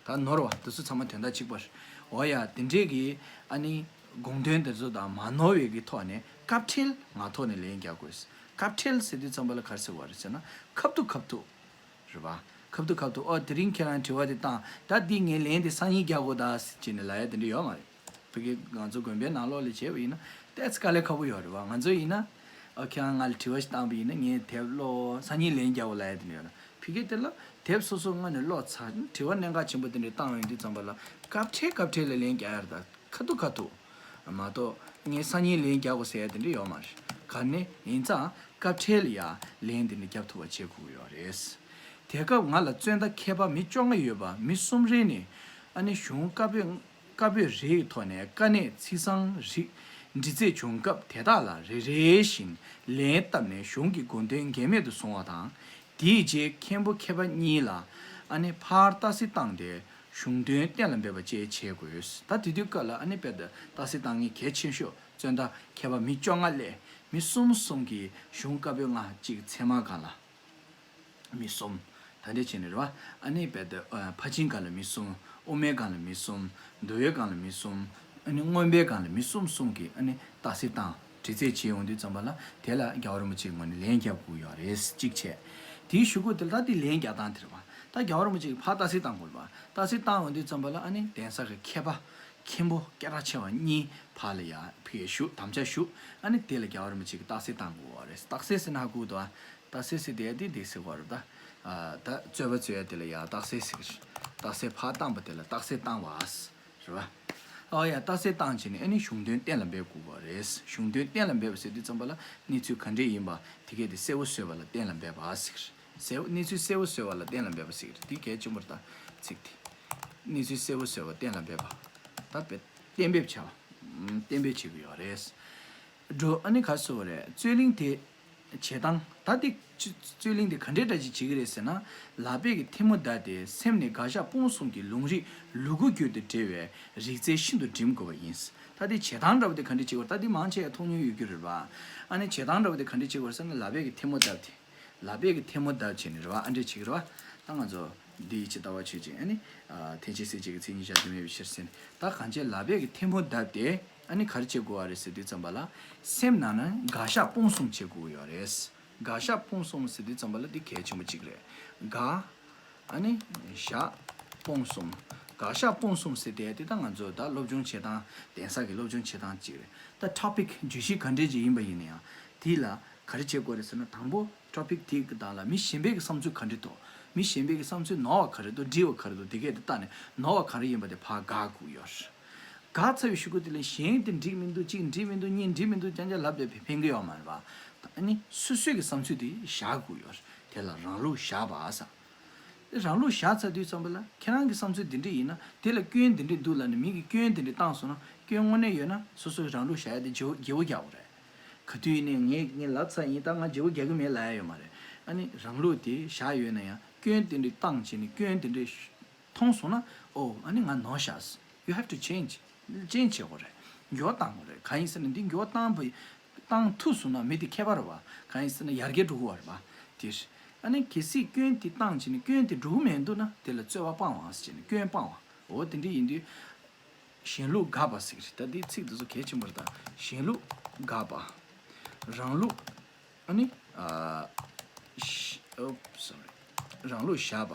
པ་རེད། ད་ནོར་བ་དེ་ཚོ་ཚང་མ་དོན་དག་གཅིག་པ་རེད། འོ་ཡ། དེ་འདྲས་ཀྱི་ཨ་ནི་དགོངས་དོན་དེ་ཚོ་དང་མ་ནོར་བའི་གི་ཐོག་ནས་སྐབས་འཕྲལ་ངག་ཐོག་ནས་ལན་རྒྱག་དགོས། སྐབས་འཕྲལ་ཟེར་དུས་ཙམ་པ་ལ་ག་རེ་ཟེར་བ་རེད་ཟེར་ན། ཁབ་ཏུ་ཁབ་ཏུ། རེད་པ། ཁབ་ཏུ་ཁབ་ཏུ། ཨོ་དེ་རིང་ཁྱེད་རང་དྲི་བ་དེ་བཏང་། ད་འདི་ངས་ལན་དེ་སང་ཉིན་རྒྱག་དགོས་ད་ཟེར་བྱས་ནས་ལབ་ཡ་དེ་འདྲ་ཡོད་མ་རེད། ཕ་གི་ང་ཚོ་དགོན་པའི་ནང་ལོགས་ལ་བྱས་པ་ཡིན་ན་ཏོག་ཙམ་དཀའ་ལས་ཁག་པོ་ཡོད་རེད་པ། ང་ཚོ་ཡིན་ན། ཨོ་ཁྱེད་རང་ང་ལ་དྲི་བ་ཞིག་བཏང་པ་ཡིན་ན་ངས་དེབ་ཀློག་སང་ཉིན་ལན་རྒྱག་དགོས་ལབ་ཡ་དེ་འདྲ་ཡོད་ན། ཕ་གི་དེ་ལ་དེབ་སོ་སོ་སྔོན་ནས་ཀློག་ཚར། དྲི་བ་གནད་འགག་ཆེན་པོ་དེ་འདྲ་བཏང་བ་ཡིན་དུས་ཙམ་པ་ལ་སྐབས་འཕྲལ་སྐབས་འཕྲལ་ལ་ལན་རྒྱག་ཡ་རེད་ད། ཁ་ཐུག་ཁ་ཐུག་མ་གཏོགས་ངས་སང་ཉིན་ལན་རྒྱག་དགོས་ཟེར་ཡ་དེ་འདྲ་ཡོད་མ་རེད། ག་ནས་ཡིན་ཙང་སྐབས་འཕྲལ་ཡ་ལན་དེ་འདྲ་རྒྱབ་ཐུབ་པ་བྱེད་དགོས་ཀྱི་ཡོད་རེད། དེ་སྐབས་ང་ལ་བཙོན་ཟླ་མཁས་པ་མི་བཅོ་ལྔ་ཡོད་པ། མི་གསུམ་རེ་ནས་ཨ་ནི་གཞུང་བཀའ་པོད་བཀའ་པོད་རེ་ཡི་ཐོག་ནས་དཀའ་གནད་ཚིག་ཚང་རིགས་འདྲི་རྩད་བྱུང་སྐབས་དེ་དག་ལ་རེ་རེ་བཞིན་ལན་བཏབ་ནས་གཞུང་གི་དགོངས་དོན་འགལ་མེད་དུ་བཟུང་བ་དང་། དེའི་རྗེས་མཁན་པོ་མཁས་པ་གཉིས་ལ་ཨ་ནི་ཕར་རྟགས་གསལ་བཏང་སྟེ་གཞུང་དོན་གཏན་ལ་འབེབས་པ་བཅས་བྱེད་དགོས། ད་དེ་དུས་སྐབས་ལ་ཨ་ནི་དཔེར་ན་རྟགས་གསལ་བཏང་མཁན་གལ་ཆེ་ཤོས་བཙོན་ཟླ་མཁས་པ་མི་བཅོ་ལྔ་ལས་མི་གསུམ་གསུམ་གྱིས་གཞུང་བཀའ་པོད་ལྔ། གཅིག་ཚད་མ་སྒང་ལ་མི་གསུམ། ད་འདྲ་བྱས་ནས་རེད་པ། ཨ་ནི་དཔེར་ན་ཕར་ཕྱིན་སྒང་ལ་མི་གསུམ། དབུ་མའི་སྒང་ལ་མི་གསུམ། འདུལ་བའི་སྒང་ལ་མི་གསུམ། ཨ་ནི་མངོན་པའི་སྒང་ལ་མི་གསུམ་གསུམ་གྱིས་ཨ་ནི་རྟགས་གསལ་བཏང་། དྲི་རྩད་བྱེད་ཡོང་དུས་ཙམ་པ་ལ་དེ་ལ་རྒྱལ་བ་རིན་པོ་ཆེའི་ངོས་ནས་ལན་རྒྱབ་དགོས་ཡོད་རེད། གཅིག་བྱས། དེའི་གཞུག་གུ་དེ་ལ་ད་དེ་ལན་རྒྱག་སྟངས་དེ་རེད་པ། ད་རྒྱལ་བ་རིན་པོ་ཆེ་གིས་ཕར་རྟགས་གསལ་བཏང་དགོས་རེད་པ། རྟགས་གསལ་བཏང་ཡོང་དུས་ཙམ་པ་ལ་ཨ་ནི་གདན་ས་གི་མཁས་པ་མཁན་པོ་སྐད་གྲགས་ཆེ་བ་གཉིས་ཕར་ལ་ཡར་ཕེབས་བཞུགས། དམ་བཅའ་བཞུགས། ཨ་ནི་དེ་ལ་རྒྱལ་བ་རིན་པོ་ཆེ་གིས་རྟགས་གསལ་བཏང་དགོས་པ་རེད། རྟགས་གསལ་ཟེར་ན་ཧ་གོ་འདུག་ཨ། རྟགས་གསལ་ཟེར་དེ་འདི་འདི་ཟེར་བ་རེད་ད། ཨ་ད་རྩོད་པ་རྩོད་ཡ་དེ་ལ་ཡར་རྟགས་གསལ་ཟེར་གི་རེད། རྟགས་གསལ་ཕར་བཏང་པ་དེ་ལ་རྟགས་གསལ་བཏང་བ། རེད་པ། ཨོ་ཡ། རྟགས་གསལ་བཏང་བྱས་ནས་ཨ་ནི་གཞུང་དོན་གཏན་ལ་འབེབས་དགོས་པ་རེད། གཞུང་དོན་གཏན་ལ་འབེབས་པ་ཟེར་དུས་ཙམ་པ་ལ་གནས་ཚུལ་ག་འདྲས་ཡིན་པ་དེ་གས་དེ་གསལ་བོ་བཟོས་པ་ལ་གཏན་ལ་འབེབས་པ་ཟེར། གསལ་བོ། གནས་ཚུལ་གསལ་བོ་བཟོས་པ་ལ་གཏན་ལ་འབེབས་པ་ཟེར་གི་རེད། འདི་གལ་ཆེན་པོ་རེད་ད། ཚིག་དེ། གནས་ཚུལ་གསལ་བོ་བཟོས་པ་གཏན་ལ་འབེབས་པ། ད་དཔེ་གཏན་འབེབས་བྱ་བ། གཏན་འབེབས་བྱེད་དགོས་ཡོད་རེད། འགྲོ། ཨ་ནི་ག་རེ་ཟེར་དགོས་རེད། རྩོད་གླེང་དེ་བྱེད་སྟངས། ད་དེ་རྩོད་གླེང་དེ་ག་འདྲའི་འདྲ་ཅིག་བྱེད་ཀྱི་རེད་ཟེར་ན། ལག་པས་ཀྱི་ཐལ་མོ་བརྡབས་ཏེ་སེམས་ནས་དགག་བཞག་སྤོང་གསུམ་གྱི་ལུང་རིགས་ལུ་གུ་རྒྱུད་དུ་འགྲེལ་བའི་རིག་རྩལ་ཤིན་ཏུ་སྒྲིམ་དགོས་པ་ཡིན། ད་དེ་བྱེད་སྟངས་འདྲ་བོ་དེ་ག་འདྲ་བྱེད་དགོས་རེད། ད་དེ་མང་ཆེ་མཐོང་མྱོང་ཡོད་རྒྱུ་རེད་པ། ཨ་ནི་བྱེད་སྟངས་འདྲ་བོ་དེ་ག་འདྲ་བྱེད་དགོས་རེད་ཟེར་ན། ལག་པས་ཀྱི་ཐལ་མོ་བརྡབས་ཏེ། ལག་པས་ཀྱི་ཐལ་མོ་བརྡབས་བྱས་ནས་རེད་པ། ཨ་འདྲ་བྱེད་ཀྱི་རེད་པ། ད་ང་ཚོ་འདི་ཡིད་ཆེས་ལྟ་བ་ཆོས་ཅན། ཨ་ནི་ཐལ་བྱེད་གསལ་བྱེད་ཀྱི་མཚན་ཉིད་བཞག་རྒྱུ་མེད་པའི་ཕྱིར་ཟེར་ནས། ད་གང་བྱས་ལག་པས་ཀྱི་ཐལ་མོ་བརྡབས་ཏེ། ཨ་ནི་ག་རེ་བྱེད་དགོས་པ་རེད་ཟེར་དུས་ཙམ་པ་ལ། སེམས་ནང་ན་དགག་བཞག་སྤོང་གསུམ་བྱེད་དགོས་ཡོད་རེད། དགག་བཞག་སྤོང་གསུམ་ཟེར་དུས་ཙམ་པ་ལ་འདི་གལ་ཆེན་པོ་གཅིག་རེད། དགག་ཨ་ནི་བཞག་སྤོང་གསུམ། དགག་བཞག་སྤོང་གསུམ་ཟེར་དེ་དེ་ད་ང་ཚོ་ད་སློབ་སྦྱོང་བྱེད་སྟངས། གདན་ས་གི་སློབ་སྦྱོང་བྱེད་སྟངས་གཅིག་རེད། ད་ཊོ་པིག་བརྗོད་གཞི་ག་འདྲས་ཅིག་ཡིན་པ་ཡིན་ན་ཡང་། དེ་ལ་ག་རེ་བྱེད་དགོས་རེད་ཟེར་ན། དང་པོ་ཊོ་པིག་དེ་གི་སྟེང་ལ་མི་གཞན་པའི་གི་བསམ་ཚུལ་ག་འདྲས་འདུག་མི་གཞན་པའི་གི་བསམ་ཚུལ་ནོར་བ་ག་རེ་འདུག་འགྲིག་པ་ག་རེ་འདུག་དེ་གས་དེ་བལྟས་ནས་ནོར་བ་ག་རེ་ཡིན་པ་དེ་ཕར་དགག་དགོས་ཡོད་རེད། དགག་ཚར་བའི་གཞུག་གུ་དེ་ལ་གཞན་དེ་འགྲིག་མི་འདུག་གཅིག་འགྲིག་མི་འདུག་གཉིས་འགྲིག་མི་འདུག་རྐྱང་རྐྱང་ལབ་བསྡད་པས་ཕན་གི་ཡོད་མ་རེད་པ། ཨ་ནི་སོ་སོའི་གི་བསམ་ཚུལ་དེ་བཞག་དགོས་ཡོད་རེད། དེ་ལ་རང་ལུགས་བཞག་པ་ཟེར། རང་ལུགས་བཞག་ཚར་དུས་ཙམ་པ་ལ་ཁྱེད་རང་གི་བསམ་ཚུལ་འདི་འདྲ་ཡིན་ན། དེ་ལ་སྐྱོན་འདི་འདྲ་འདུག་ལབ་ནས་མི་གིས་སྐྱོན་འདི་འདྲ་བཏང་སོང་ན། སྐྱོན་དངོས་གནས་ཡོད་ན་སོ་སོའི་རང་ལུགས་བཞག་ཡ་དེ་བརྗེ་བོ་བརྗེ་བོ་རྒྱག་དགོས་རེད། ག་དུས་ཡིན་ནའི་ངས་ངས་ལབ་ཚར་ཡིན། ད་ང་བརྗེ་བོ་རྒྱག་གི་མེད་ལབ་ཡ་ཡོད་མ་རེད། ཨ་ནི་རང་ལུགས་དེ་བཞག་ཡོད་ན་ཡང་སྐྱོན་དེ་འདྲ་བཏང་བྱས་ནས་སྐྱོན་དེ་འདྲ་མཐོང་སོང་ན། ཨོ་ཨ་ནི་ང་ནོར་བཞག You have to change. Change བྱེད་དགོས་རེད། འགྱུར་བ་གཏང་དགོས་རེད། གང་ཡིན་ཟེར་ན་འདི་འགྱུར་བ་གཏང་བ་གཏང་ཐུབ་སོང་ན་མི་དེ་མཁས་པ་རེད་བ། གང་ཡིན་ཟེར་ན་ཡར་རྒྱས་འགྲོ་གི་ཡོད་རེད་བ། དེ་ཨ་ནི་གལ་སྲིད་སྐྱོན་དེ་བཏང་བྱས་ནས་སྐྱོན་དེ་འགྲོ་གི་མི་འདུག་ན་དེ་ལ་རྩོད་པ་སྤང་བ་ཟེར་བྱས་ནས་སྐྱོན་སྤང་བ། འོ་དེ་འདྲ་ཡིན་དུས། གཞན་ལུགས་དགག་པ་ཟེར་གྱི་རེད། ད་འདི་ཚིག་འདི་ཚོ་གལ་ཆེན་པོ་རེད། ད་གཞན་ལུགས་དགག་པ། རང་ལུགས་ཨ་ནི་ཨ་ཤ- oops, sorry. རང་ལུགས་བཞག་པ།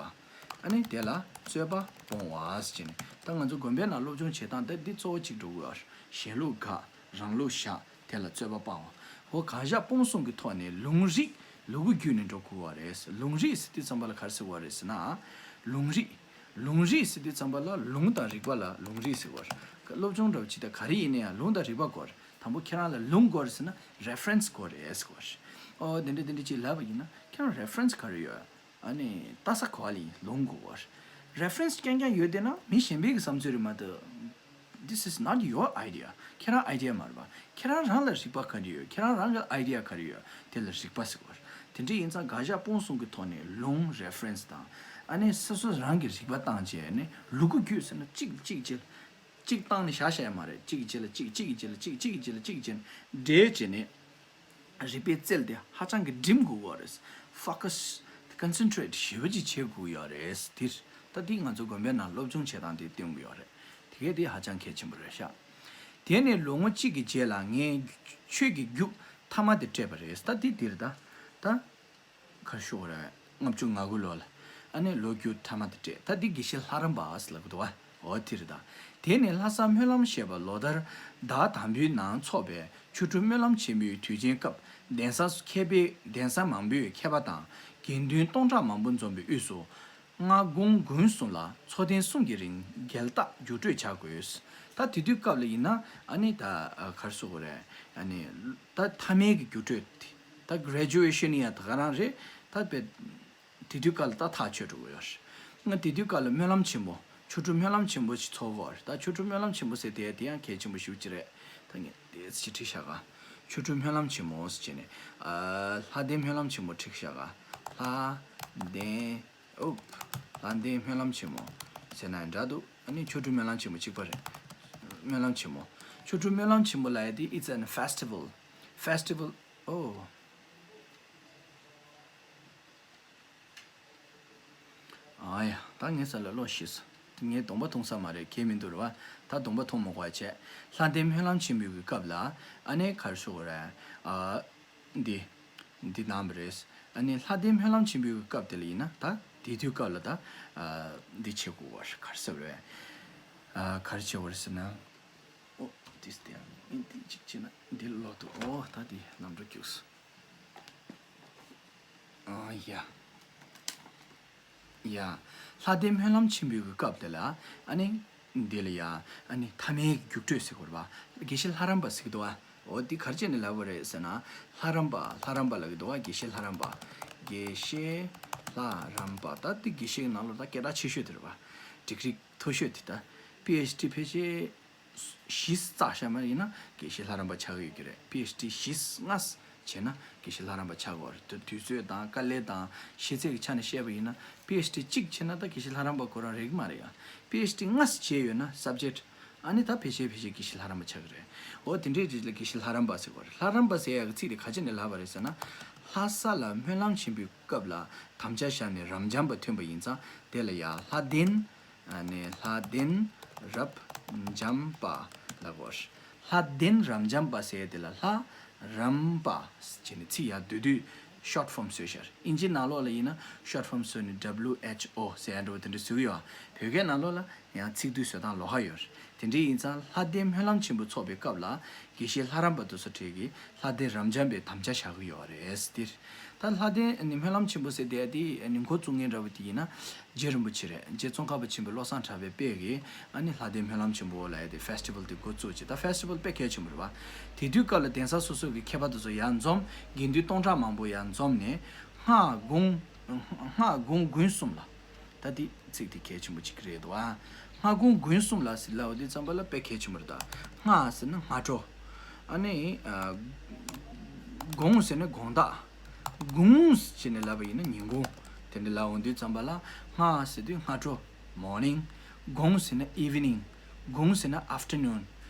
ཨ་ནི་དེ་ལ་རྩོད་པ་སྤོང་བ་ཟེར་གྱི་རེད། ད་ང་ཚོ་དགོན་པའི་ནང་སློབ་སྦྱོང་བྱེད་སྟངས་ད་འདི་གཙོ་བོ་གཅིག་འགྲོ་གི་ཡོད་རེད། གཞན་ལུགས་དགག་རང་ལུགས་བཞག་དེ་ལ་རྩོད་པ་སྤང་བ། འོ་དགག་བཞག་སྤོང་གསུམ་གྱི་ཐོག་ནས་ལུང་རིགས་ལུ་གུ་བརྒྱུད་ནས་འགྲོ་དགོས་པ་རེད། ལུང་རིགས་ཟེར་དུས་ཙམ་པ་ལ་ག་རེ་ཟེར་བ་རེད་ཟེར་ན། ལུང་རིགས། ལུང་རིགས་ཟེར་དུས་ཙམ་པ་ལ་ལུང་དང་རིགས་པ་ལ་ལུང་རིགས་ཟེར་བ་རེད། སློབ་སྦྱོང་འདྲ་བོ་ཅིག་ད་ག་རེ་ཡིན་ན་ཡང་ལུང་དང་རིགས་པ་དགོས་རེད། དང་པོ་ཁྱེད་རང་ལ་ལུང་དགོས་རེད་ཟེར་ན་reference་དགོས་རེད་ཟེར་བ་རེད། ཨོ་དེ་འདྲ་དེ་འདྲ་ཅིག་ལབ་པ་ཡིན་ན་ཁྱེད་རང་reference ག་རེ་ཡོད། ཨ་ནི་ལྟ་ས་ག་པ་ལ་ཡིན། ལུང་དགོས་པ་རེད། reference རྐྱང་རྐྱང་ཡོད་བསྡད་ན་མི་གཞན་པའི་གི་བསམ་ཚུལ་རེད་མ་གཏོགས། This is not your idea. ཁྱེད་རང་idea མ་རེད་པ། ཁྱེད་རང་རང་ལ་རིག་པ་ག་འདྲ་ཡོད། ཁྱེད་རང་རང་གི་idea ག་རེ་ཡོད། དེ་ལ་རིག་པ་ཟེར་བ་རེད། དེ་འདྲ་ཡིན་ཙང་དགག་བཞག་སྤོང་གསུམ་གྱི་ཐོག་ནས་ལུང་reference དང་། ཨ་ནི་སོ་སོ་རང་གི་རིག་པ་བཏང་བྱས་ནས་ལུ་གུ་བརྒྱུད་ཟེར་ན་གཅིག་གཅིག་བྱས། གཅིག་བཏང་ནས་བཞག་བཞག་ཡ་མ་རེད། གཅིག་གི་རྗེས་ལ་གཅིག་གཅིག་གི་རྗེས་ལ་གཅིག་གཅིག་གི་རྗེས་ལ་གཅིག་བྱས་ནས་འདྲེས་བྱས་ནས། རིག་པའི་རྩལ་དེ་ཧ་ཅང་གི་སྒྲིམ་དགོས་ཡོད་རེད། focus, concentrate ཞེ་པོ་ཅིག་བྱེད་དགོས་ཡོད་རེད། དེ་ད་འདི་ང་ཚོ་དགོན་པའི་ནང་སློབ་སྦྱོང་བྱེད་སྟངས་དེ་སྟོན་དགོས་ཡོད་རེད། དེ་གས་དེ་ཧ་ཅང་གལ་ཆེན་པོ་རེད་ཤག་དེ་ནས་ལོ་ངོ་གཅིག་གི་རྗེས་ལ་ངས་ཆོས་ཀྱི་རྒྱུགས་མཐའ་མ་དེ་སྤྲད་པ་རེད། ད་འདི་འདིར་ད་ད་གར་ཤོག་རེད། ལྔ་བཅུ་ང་དགུ་ལོ་ལ་ཨ་ནི་ལོ་རྒྱུས་མཐའ་མ་དེ་སྤྲད། ད་འདི་དགེ་བཤེས་ལྷ་རམས་པ་ཟེར་ལབ་གི་འདུག་བ། འོ་དེ་རེད་ད། དེ་ནས་ལྷ་ས་སྨོན་ལམ་ཞེས་པ་ལོ་ལྟར་ཟླ་དང་པོའི་ནང་འཚོགས་པའི་ཆོ་འཕྲུལ་སྨོན་ལམ་ཆེན་མོའི་དུས་ཆེན་སྐབས་གདན་ས་མཁས་པའི་གདན་ས་མང་པོའི་མཁས་པ་དང་དགེ་འདུན་སྟོང་ཕྲག་མང་པོ་འཛོམས་པའི་དབུས་སུ། སྔ་དགོང་དགུན་གསུམ་ལ་འཚོ་རྟེན་གསུམ་གྱི་རིང་རྒྱལ་རྟགས་རྒྱུགས་སྤྲོད་བྱ་དགོས། ད་དེ་དུས་སྐབས་ལ་ཡིན་ན་ཨ་ནི་ད་གར་སོ་གོ་རེད། ཨ་ནི་ད་མཐའ་མའི་གི་རྒྱུགས་སྤྲོད་དེ་ད་graduation ཡ་ད་ག་རང་རེད། ད་པེ་དེ་དུས་སྐབས་ལ་ད་ཐག་ཆོད་འགྲོ་གི་ཡོད་རེད། ང་དེ་དུས་སྐབས་ལ་སྨོན་ལམ་ཆེན་མོ་ཆོ་འཕྲུལ་སྨོན་ལམ་ཆེན་མོ་ཞིག་ཚོགས་གོ་རེད། ད་ཆོ་འཕྲུལ་སྨོན་ལམ་ཆེན་མོ་ཟེར་དེ་དེ་ཡང་གལ་ཆེན་པོ་ཞིག་ཅིག་རེད། ད་ངས་དེ་ཅི་བྲིས་བཞག་ག་ཆོ་འཕྲུལ་སྨོན་ལམ་ཆེན་མོ་ཟེར་བྱས་ནས་ཨ་ལྷ་ལྡན་སྨོན་ལམ་ཆེན་མོ་བྲིས་བཞག་ག་ལྷ་ལྡན། ཨོ། ལྷ་ལྡན་སྨོན་ལམ་ཆེན་མོ་ཟེར་ན་འདྲ་འདུག་ཨ་ནི་ཆོ་འཕྲུལ་སྨོན་ལམ་ཆེན་མོ་གཅིག་པ་རེད། སྨོན་ལམ་ཆེན་མོ། ཆོ་འཕྲུལ་སྨོན་ལམ་ཆེན་མོ་ལབ་ཡ་དེ་it's an festival. Festival. ཨོ། ཨ་ཡ། ད་ངས་ས་ལ་ལོ་ཤི་སོང་། ངས་གདོང་པ་མཐོང་ས་མ་རེད། གལ་མི་འདུག་རེད་བ། ད་གདོང་པ་མཐོང་མ་དགོས་བྱས། ལྷ་ལྡན་སྨོན་ལམ་ཆེན་མོའི་གི་སྐབས་ལ་ཨ་ནི་གར་ཤོག་རེད། ཨ། འདི། འདི་གནང་བ་རེད། ཨ་ནི་ལྷ་ལྡན་སྨོན་ལམ་ཆེན་པོའི་སྐབས་དེ་ལ་ཡིན་ན་ད་དེ་དུས་སྐབས་ལ་ད་ཨ་འདི་བྱེད་དགོས་པ་རེད། ག་རེ་ཟེར་བ་རེད། ཨ་ག་རེ་བྱེད་དགོས་རེད་ཟེར་ན། ཨོ་དེ་སྟེ་ཨ་འདི་གཅིག་བྱས་ན་འདི་ལོག་འདུག་ཨོ་ད་འདི་ནམ་འགྲོ་རྒྱུགས་སོང་། ཨ་ཡ། ཡ། ལྷ་ལྡན་སྨོན་ལམ་ཆེན་པོའི་གི་སྐབས་དེ་ལ་ཨ་ནི་འདི་ལ་ཡ་ཨ་ནི་མཐའ་མའི་རྒྱུགས་སྤྲོད་ཟེར་དགོས་རེད་པ། དགེ་བཤེས་ལྷ་རམས་པ་ཟེར་གི་འདུག་བ། འོ་འདི་ག་རེ་བྱས་ནས་ལབ་པ་རེད་ཟེར་ན། ལྷ་རམས་པ་ལྷ་རམས་པ་ལབ་གི་འདུག་བ། དགེ་བཤེས་ལྷ་རམས་པ། དགེ་བཤེས་ལྷ་རམས་པ་ད་འདི་དགེ་བཤེས་ཀྱི་ནང་ལོགས་ད་སྐད་གྲགས་ཆེ་ཤོས་དེ་རེད་པ། ཌིག་རི་མཐོ་ཤོས་དེ་ད། པི་ཨེཆ་ཌི་ཕལ་ཆེར་བཞི་བཙག་བཞག་མ་ཡིན་ན་དགེ་བཤེས་ལྷ་རམས་པ་ཆགས་ཀྱི་ཡོད་ཀྱི་རེད། པི་ཨེཆ་ཌི་བཞི་ལྔ་བྱས་ན་དགེ་བཤེས་ལྷ་རམས་པ་ཆགས་ཀྱི་ཡོད་རེད། དུས་དུས་ཚོད་དང་དཀའ་ལས་དང་ཤེས་ཚད་ཀྱི་ཆ་ནས་བཤད་པ་ཡིན་ན་པི་ཨེཆ་ཌི་གཅིག་བྱས་ན་ད་དགེ་བཤེས་ལྷ་རམས་པ་ཁོ་རང་རེད་ཀྱི་མ་རེད་ཡ། པི་ཨེཆ་ཌི་ལྔ་བྱས་ཡོད་ན་subject ཨ་ནི་ད་ཕལ་ཆེར་ཕལ་ཆེར་དགེ་བཤེས་ལྷ་རམས་པ་ཆགས་ཀྱི་རེད། འོ་དེ་འདྲའི་རིགས་ལ་དགེ་བཤེས་ལྷ་རམས་པ་ཟེར་བ་རེད། ལྷ་རམས་པ་ཟེར་ཡག་གི་ཚིག་དེ་ག་ཅི་ནས་ལབ་པ་རེད་ཟེར་ན། ལྷ་ས་ལ་སྨོན་ལམ་ཆེན་པོའི་སྐབས་ལ་དམ་བཅའ་བཞག་ནས་རབ་འབྱམས་པ་ཐོན་པ་ཡིན་ཙང་དེ་ལ་ཡ་ལྷ་ལྡན། ཨ་ནི་ལྷ་ལྡན་རབ་འབྱམས་པ་ལབ་དགོས། ལྷ་ལྡན་རབ་འབྱམས་པ་ཟེར་དེ་ལ་ལྷ་རམས་པ་ཟེར་ནས་ཚིག་ཡར་བསྡུས་བསྡུས་short form བཟོས་ཤག་ཨིན་ཇིའི་ནང་ལོགས་ལ་ཡིན་ན་short form བཟོས་ནས་W H O ཟེར་ཡ་འདྲ་བོ་དེ་འདྲ་བཟོ་གི་ཡོད། བོད་སྐད་ནང་ལོགས་ལ་ཡང་ཚིག་བསྡུས་བཟོ་སྟངས་ལོགས་ཀ་ཡོད་རེད། དེ་འདྲ་ཡིན་ཙང་ལྷ་ལྡན་སྨོན་ལམ་ཆེན་པོ་ཚོགས་པའི་སྐབས་ལ་དགེ་བཤེས་ལྷ་རམས་པ་དེ་ཚོ་གྲས་ཀྱིས་ལྷ་ལྡན་རབ་འབྱམས་པའི་དམ་བཅའ་བཞག་གི་ཡོད་རེད་ཟེར། ད་ལྷ་ལྡན་ནི་སྨོན་ལམ་ཆེན་པོ་ཟེར་དེ་དེ་ནི་འགོ་བཙུགས་མཁན་འདྲ་བོ་དེ་ཡིན་ན་རྗེ་རིན་པོ་ཆེ་རེད། རྗེ་ཙོང་ཁ་པ་ཆེན་པོའི་བློ་བཟང་གྲགས་པའི་དཔལ་གྱིས་ཨ་ནི་ལྷ་ལྡན་སྨོན་ལམ་ཆེན་པོ་ལབ་ཡ་དེ་festival དེ་འགོ་བཙུགས་བྱས། ད་festival དཔེ་གལ་ཆེན་པོ་རེད་བ། དེ་དུས་སྐབས་ལ་གདན་ས་སོ་སོ་གི་མཁས་པ་དེ་ཚོ་ཡར་འཛོམས། དགེ་འདུན་སྟོང་ཕྲག་མང་པོ་ཡར་འཛོམས་ནས་སྔ་དགོང་སྔ་དགོང་དགུན་གསུམ་ལ། ད་དེ་ཚིག་དེ་གལ་ཆེན་པོ་གཅིག་རེད་འདུག་ཨ། སྔ་དགོང་དགུན་གསུམ་ལ་ཟེར་ལབ་པ་དེ་ཙམ་པ་ལ་དཔེ་གལ་ཆེན་པོ་རེད་ད། སྔ་ཟེར་ན་སྔ་དྲོ། ཨ་ནི་ཨ་དགོང་ཟེར་ན་དགོང་དག། དགུང་ཟེར་ནས་ལབ་པ་ཡིན་ན་ཉིན་གུང་། དེ་འདྲ་ལབ་འོང་དུས་ཙམ་པ་ལ་སྔ་ཟེར་དུས་སྔ་དྲོ། Morning། དགོང་ཟེར་ན་evening། དགོང་ཟེར་ན་afternoon།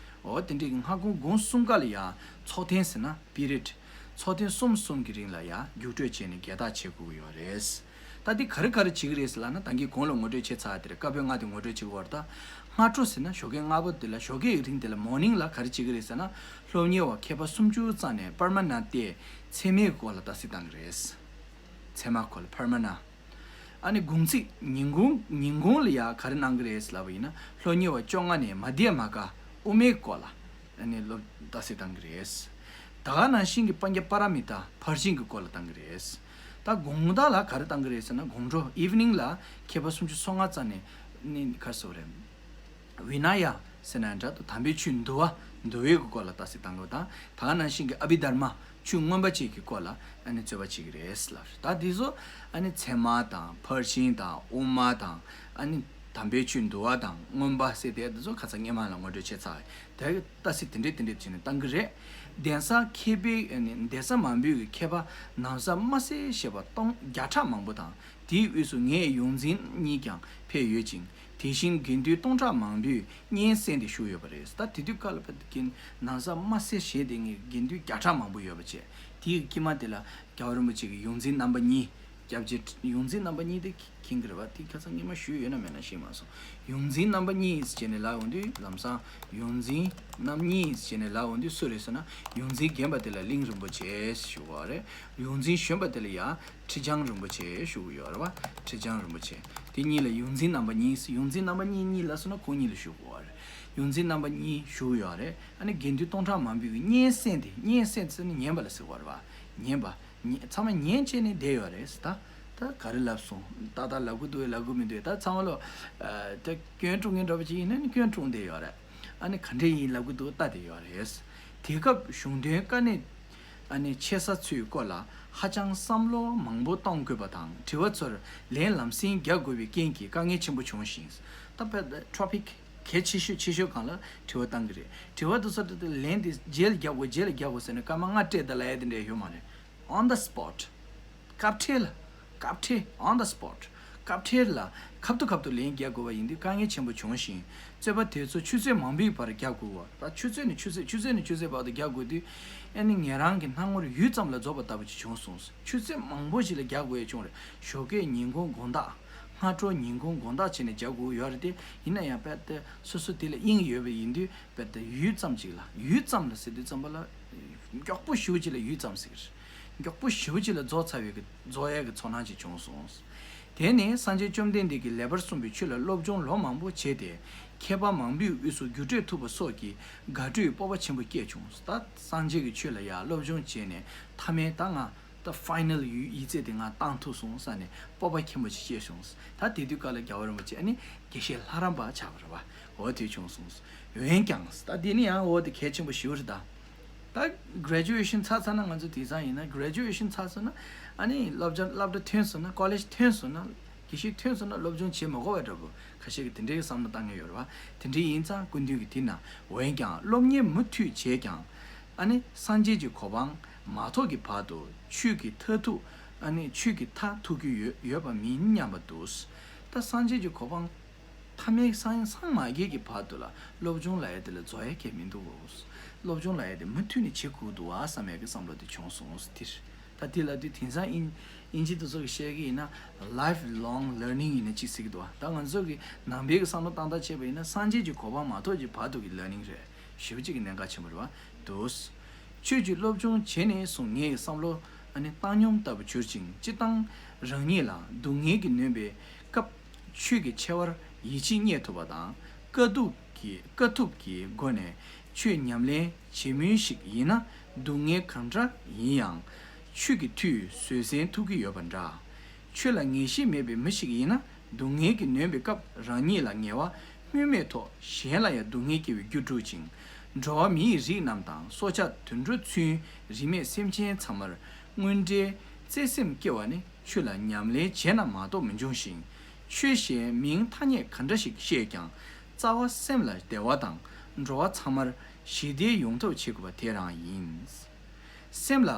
འོ་དེ་འདྲའི་སྔ་དགོང་དགོང་གསུམ་ཀ་ལ་ཡ་ཚོགས་ཐེངས་ཟེར་ན་period། ཚོགས་ཐེངས་གསུམ་གསུམ་གྱི་རིང་ལ་ཡ་རྒྱུགས་སྤྲོད་བྱས་ནས་རྒྱལ་ཐག་ཆོད་དགོས་ཀྱི་ཡོད་རེད། ད་འདི་ག་རེ་ག་རེ་བྱེད་ཀྱི་རེད་ཟེར་ལབ་ན། ད་གིན་གོང་ལ་ངོ་སྤྲོད་བྱས་ཚར་དེ་རེད། བཀའ་པོད་ལྔ་དེ་ངོ་སྤྲོད་བྱེད་ཀྱི་ཡོད་རེད་ད། སྔ་དྲོ་ཟེར་ན་ཞོགས་ཀས་སྔ་པོ་དེ་ལ། ཞོགས་ཀས་རིང་དེ་ལ་morning་ལ་ག་རེ་བྱེད་ཀྱི་རེད་ཟེར་ན། སློབ་གཉེར་བ་མཁས་པ་སུམ་ཅུ་རྩ་ནས་པར་མ་ནན་ཏེ་མཚན་མོའི་སྐོར་ལ་ལྟ་ཚིག་བཏང་གི་རེད། མཚན་མ་སྐོར་ལ་པར་མ་ནན། ཨ་ནི་དགུང་ཚིགས་ཉིན་གུང་ཉིན་གུང་ལ་ཡ་ག་རེ་གནང་གི་རེད་ལབ་པ་ཡིན་ན། སློབ་གཉེར་བ་བཅོ་ལྔ་ནས་མ་དྷྱ་མ་ཀ་དབུ་མའི་སྐོར་ལ་ཨ་ནི་སློབ་ལྟ་ཚིག་བཏང་གི་རེད། ད་ག་ནང་བཞིན་གྱི་པཉྩ་པཱ་ར་མི་ཏཱ་ཕར་ཕྱིན་གྱི་སྐོར་ལ་བཏང་གི་རེད། ད་དགོང་དག་ལ་ག་རེ་བཏང་གི་རེད་ཟེར་ན། དགོང་དྲོ་evening་ལ་མཁས་པ་སུམ་ཅུ་སོ་ལྔ་རྩ་ནས་ནི་ག་རེ་ཟེར་བ་རེད། བི་ན་ཡ་ཟེར་ན་འདྲ་འདུག། དམ་པའི་ཆོས་འདུལ་བ། འདུལ་བའི་སྐོར་ལ་ལྟ་ཚིག་བཏང་དགོས་དང་། ད་ག་ནང་བཞིན་གྱི་ཨ་བྷི་དྷརྨ། ཆོས་མངོན་པ་བཅས་ཀྱི་སྐོར་ལ་ཨ་ནི་རྩོད་པ་བྱེད་ཀྱི་རེད་ལབ། ད་འདི་ཚོ་ཨ་ནི་ཚད་མ་དང་ཕར་ཕྱིན་དང་དབུ་མ་དང་། ཨ་ནི་དམ་པའི་ཆོས་འདུལ་བ་དང་མངོན་པ་ཟེར་དེ་འདི་ཚོ་ཁ་སང་སྔོན་མ་ལ་ངོ་སྤྲོད་བྱས་ཚར། དེ་ལྟ་ཚིག་དེ་འདྲས་དེ་འདྲས་བྱས་ནས་བཏང་གི་རེད། གདན་ས་མཁས་པའི་ཨ་ནི་གདན་ས་མང་པོའི་མཁས་པ་ན་བཟའ་དམར་སེར་ཞེས་པ་སྟོང་བརྒྱ་ཕྲག་མང་པོ་དང་། དེའི་དབུས་སུ་ངའི་ཡོངས་འཛིན་གཉིས་ཀྱང་ཕེབས་ཡོད་ཅིང་། དེ་བཞིན་དགེ་འདུན་སྟོང་ཕྲག་མང་པོས་སྙན་གསན་ཏེ་བཞུགས་ཡོད་པ་རེད། ད་དེ་དུས་སྐབས་ལ་ཕ་གི་ན་བཟའ་དམར་སེར་བཞེས་ཏེ་ངས་དགེ་འདུན་བརྒྱ་ཕྲག་མང་པོ་ཡོད་པ་བྱས། དེའི་དཀྱིལ་མ་དེ་ལ་རྒྱལ་བ་རིན་པོ་ཆེ་གི་ཡོངས་འཛིན་རྣམ་པ་གཉིས། སྐྱབས་རྗེ་ཡོངས་འཛིན་རྣམ་པ་གཉིས་དེ་མཁྱེན་གྱི་རེད་པ། དེ་ཁ་སང་སྔོན་མ་ཞུས་ཡོད་ན་མེད་ན་ཤེས་མ་སོང་། ཡོངས་འཛིན་རྣམ་པ་གཉིས་ཟེར་ནས་ལབ་ཡོང་དུས་ལམ་སང་ཡོངས་འཛིན་རྣམ་གཉིས་ཟེར་ནས་ལབ་ཡོང་དུས་སུ་རེད་ཟེར་ན། ཡོངས་འཛིན་རྒན་པ་དེ་ལ་གླིང་རིན་པོ་ཆེ་ཞུ་བ་རེད། ཡོངས་འཛིན་གཞོན་པ་དེ་ལ་ཡ་ཁྲི་བྱང་རིན་པོ་ཆེ་ཞུ་གི་ཡོད་རེད་བ། ཁྲི་བྱང་རིན་པོ་ཆེ། དེ་གཉིས་ལ་ཡོངས་འཛིན་རྣམ་པ་གཉིས། ཡོངས་འཛིན་རྣམ་པ་གཉིས་གཉིས་ལ་སོང་ན་ཁོང་གཉིས་ལ་ཞུ་གི་ཡོད་རེད། ཡོངས་འཛིན་རྣམ་པ་གཉིས་ཞུ་གི་ཡོད་རེད། ཨ་ནི་དགེ་འདུན་སྟོང་ཕྲག་མང་པོས་སྙན་གསན་ཏེ། སྙན་གསན་ཟེར་ན་ཉན་པ་ལ་ཟེར་བ་རེད་བ། ཉན་པ། ཉན། ཚང་མ་ཉན་བྱས་ནས་བསྡད་ཡོད་རེད། ད་ད་ག་རེ་ལབ་སོང་། ཏག་ཏག་ལབ་གི་འདུག་ལབ་གི་མི་འདུག། ད་ཚང་མ་ལོ་ད་སྐྱོན་དཀྲུག་མཁན་འདྲ་པོ་ཅིག་ཡིན་ན་ནི་སྐྱོན་དཀྲུག་བསྡད་ཡོད་རེད། ཨ་ནི་ག་འདྲས་ཡིན་ལབ་གི་འདུག་ལྟ་བསྡད་ཡོད་རེད། དེ་སྐབས་གཞུང་དོན་དཀའ་གནད་ཨ་ནི་ཆེ་ས་ཚོའི་སྐོར་ལ་ཧ་ཅང་བསམ་བློ་མང་པོ་གཏོང་དགོས་པ་དང་། དྲི་བ་ཚོར་ལན་ལམ་སེང་རྒྱག་དགོས་པའི་རྐྱེན་གྱིས་དཀའ་ངལ་ཆེན་པོ་བྱུང་ཞིང་། ད་ཕར་ཊོ་པིག་གལ་ཆེ་ཤོས་ཆེ་ཤོས་སྒང་ལ་དྲི་བ་བཏང་གི་རེད། དྲི་བ་དེ་ཚོ་དེ་ལན་དེ་རྗེས་ལ་རྒྱག་དགོས། རྗེས་ལ་རྒྱག་དགོས་ཟེར་ནས་སྐར་མ་ལྔ་སྤྲད་ད་ལབ་ཡ་དེ་འདྲ་ཡོད་མ་རེད། On the spot། སྐབས་འཕྲལ་ལ། སྐབས་འཕྲལ། On the spot། སྐབས་འཕྲལ་ལ་ཁ་ཐུག་ཁ་ཐུག་ལན་རྒྱག་དགོས་པ་ཡིན་དུས་དཀའ་ངལ་ཆེན་པོ་བྱུང་ཞིང་། རྩོད་པ་དེ་ཚོ་ཆུ་ཚོད་མང་པོའི་བར་རྒྱག་དགོས་པ། ད་ཆུ་ཚོད་ནས་ཆུ་ཚོད། ཆུ་ཚོད་ནས་ཆུ་ཚོད་བར་དུ་རྒྱག་དགོས་དུས། ཨ་ནི་ངེད་རང་གི་སྣང་ངོར་ཡུད་ཙམ་ལ་རྫོགས་པ་ལྟ་བུ་ཅིག་བྱུང་སོང་། ཆུ་ཚོད་མང་པོ་ཞིག་ལ་རྒྱག་དགོས་ཡ་བྱུང་རེད། ཞོགས་ཀས་ཉིན་གུང་དགོང་དག། སྔ་དྲོ་ཉིན་གུང་དགོང་དག་བྱས་ནས་རྒྱག་དགོས་ཡོད་རེད་དེ། ཡིན་ན་ཡང་རྦད་དེ་སོ་སོ་དེ་ལ་དབྱིངས་ཡོད་པ་ཡིན་དུས་རྦད་དེ་ཡུད་ཙམ་ཅིག་ལ། ཡུད་ཙམ་ལ་ཟེར་དུས་ཙམ་པ་ལ་མགྱོགས་པོ་ཞེ་པོ་ཅིག་ལ་ཡུད་ཙམ་ཟེར་གི་རེད། མགྱོགས་པོ་ཞེ་པོ་ཅིག་ལ་རྫོགས་ཚར་བའི་གི་རྫོགས་ཡས་ཀྱི་ཚོར་སྣང་ཅིག་བྱུང་སོང་། དེ་ནས་སངས་རྒྱས་བཅོམ་ལྡན་འདས་ཀྱིས་ལེགས་པར་གསུངས་པའི་ཆོས་ལ་སློབ་སྦྱོང་ལོ་མང་པོ་བྱས་ཏེ། མཁས་པ་མང་པོའི་དབུས་སུ་རྒྱུགས་སྤྲོད་ཐུབ་པ་སོགས་ཀྱི་དགའ་སྤྲོའི་སྤོབས་པ་ཆེན་པོ་སྐྱེས་བྱུང་། ད་སངས་རྒྱས་ཀྱི་ཆོས་ལ་ཡ་སློབ་སྦྱོང་བྱས་ནས་མཐའ་མའི་ད་ང་ད་ཕའི་ནལ་ཡི་ཡིག་ཚད་དེ་ང་བཏང་ཐུབ་སོང་ཟེར་ནས་སྤོབས་པ་ཆེན་པོ་ཅིག་སྐྱེས་བྱུང་། ད་དེ་དུས་སྐབས་ལ་རྒྱལ་བ་རིན་པོ་ཆེ་ཨ་ནི་དགེ་བཤེས་ལྷ་རམས་པ་ཆགས་པ་རེད་བ། འོ་དེ་བྱུང་སོང་། འོན་ཀྱང་ད་འདི་ནི་ཡང་འོ་དེ་གལ་ཆེན་པོ་ཞེ་པོ་རེད་ད། ད་graduation་ཚར་ཚར་ན། ང་ཚོ་དེང་སང་ཡིན་ན་graduation་ཚར་སོང་ན། ཨ་ནི་སློབ་སྦྱོང་སློབ་གྲྭ་ཐོན་སོང་ན། ཀོ་ལེཇ་ཐོན་སོང་ན། དགེ་བཤེས་ཐོན་སོང་ན་སློབ་སྦྱོང་བྱེད་མི་དགོས་པ་འདྲ་པོ་ཁ་ཤས་ཀྱིས་དེ་འདྲའི་བསམ་བློ་བཏང་མཁན་ཡོད་རེད་བ། དེ་འདྲའི་ཡིན་ཙང་སྐུ་མདུན་གྱིས་དེ་ན། འོན་ཀྱང་སློབ་གཉེར་མུ་མཐུད་བྱས་ཀྱང་། ཨ་ནི་སངས་རྒྱས་ཀྱི་གོ་འཕང་མ་ཐོབ་ཀྱི་བར་དུ་ཆོས་ཀྱི་མཐར་ཐུག་ཨ་ནི་ཆོས་ཀྱི་མཐར་ཐུག་རྒྱུ་ཡོད་ཡོད་པ་མིན་སྙམ་པ་འདུག། ད་སངས་རྒྱས་ཀྱི་གོ་འཕང་མཐའ་མའི་སངས་སངས་མ་རྒྱས་ཀྱི་བར་དུ་ལ་སློབ་སྦྱོང་ལབ་ཡ་དེ་ལ་རྫོགས་ཡ་གང་མི་འདུག་གོ། སློབ་སྦྱོང་ལབ་ཡ་དེ་མུ་མཐུད་ནས་བྱེད་དགོས་འདུག་བ་བསམ་ཡ་གི་བསམ་བློ་དེ་བྱུང་སོང་། དེར་ད་དེ་ལབ་དུས་དེང་སང་དབྱིན་དབྱིན་ཇི་དེ་ཚོ་གི་བཤད་ཀྱི་ཡིན་ན་lifelong learning་ཡིན་ན་ཅིག་ཟེར་གི་འདུག་བ། ད་ང་ཚོ་གི་ནང་པའི་གི་བསམ་བློ་བཏང་སྟངས་བྱས་པ་ཡིན་ན་སངས་རྒྱས་ཀྱི་གོ་འཕང་མ་ཐོབ་ཀྱི་བར་དུ་གི་learning་རེད། ཞེ་པོ་ཅིག་གི་གནད་འགག་ཆེན་པོ་རེད་བ། འདུག། ཆོས་ཀྱི་སློབ་སྦྱོང་བྱས་ནས་བཟུང་ངའི་བསམ་བློ་ཨ་ནི་བཏང་སྙོམས་ལྟ་བུ་གྱུར་ཅིང་། སྤྱིར་བཏང་རང་ཉིད་ལ་སྡུག་བསྔལ་གྱིས་ནོན་པའི་སྐབས་ཆོས་ཀྱི་ཆེ་བར་ཡིད་ཆེས་རྙེད་ཐུབ་པ་དང་། དཀའ་སྡུག་གི་དཀའ་ཐུབ་ཀྱི་སྒོ་ནས་ཆོས་ཉམས་ལེན་བྱེད་མུས་ཤིག་ཡིན་ན། སྡུག་བསྔལ་གང་འདྲ་ཡིན་ཡང་ཆོས་ཀྱི་མཐུས་བཟོད་བསྲན་ཐུབ་ཀྱི་ཡོད་པ་འདྲ། ཆོས་ལ་ངེས་ཤེས་མེད་པའི་མི་ཞིག་ཡིན་ན། སྡུག་བསྔལ་གྱིས་ནོན་པའི་སྐབས་རང་ཉིད་ལ་ངལ་བ་སྨོས་མེད་ཐོག་གཞན་ལ་ཡང་སྡུག་བསྔལ་སྐྱེ་བའི་རྒྱུར་འགྲོ་ཅིང་། འགྲོ་བ་མིའི་རིགས་རྣམས་དང་སྲོག་ཆགས་དུད་འགྲོ་ཚུན་རིས་མེད་སེམས་ཅན་ཚང་མར་དངོས་འབྲེལ་བརྩེ་སེམས་སྐྱེ་བ་ནི་ཆོས་ལ་ཉམས་ལེན་བྱས་ན་མ་གཏོགས་མི་འབྱུང་ཞིང་། ཆོས་ཞེས་མིང་ཐ་སྙད་ག་འདྲ་ཞིག་བཤད་ཀྱང་ རྩ་བ་སེམས་ལ་བདེ་བ་དང་འགྲོ་བ་ཚང་མར་ཞི་བདེ་ཡོང་ཐབས་བྱེད་དགོས་པ་དེ་རང་ཡིན། སེམས་ལ་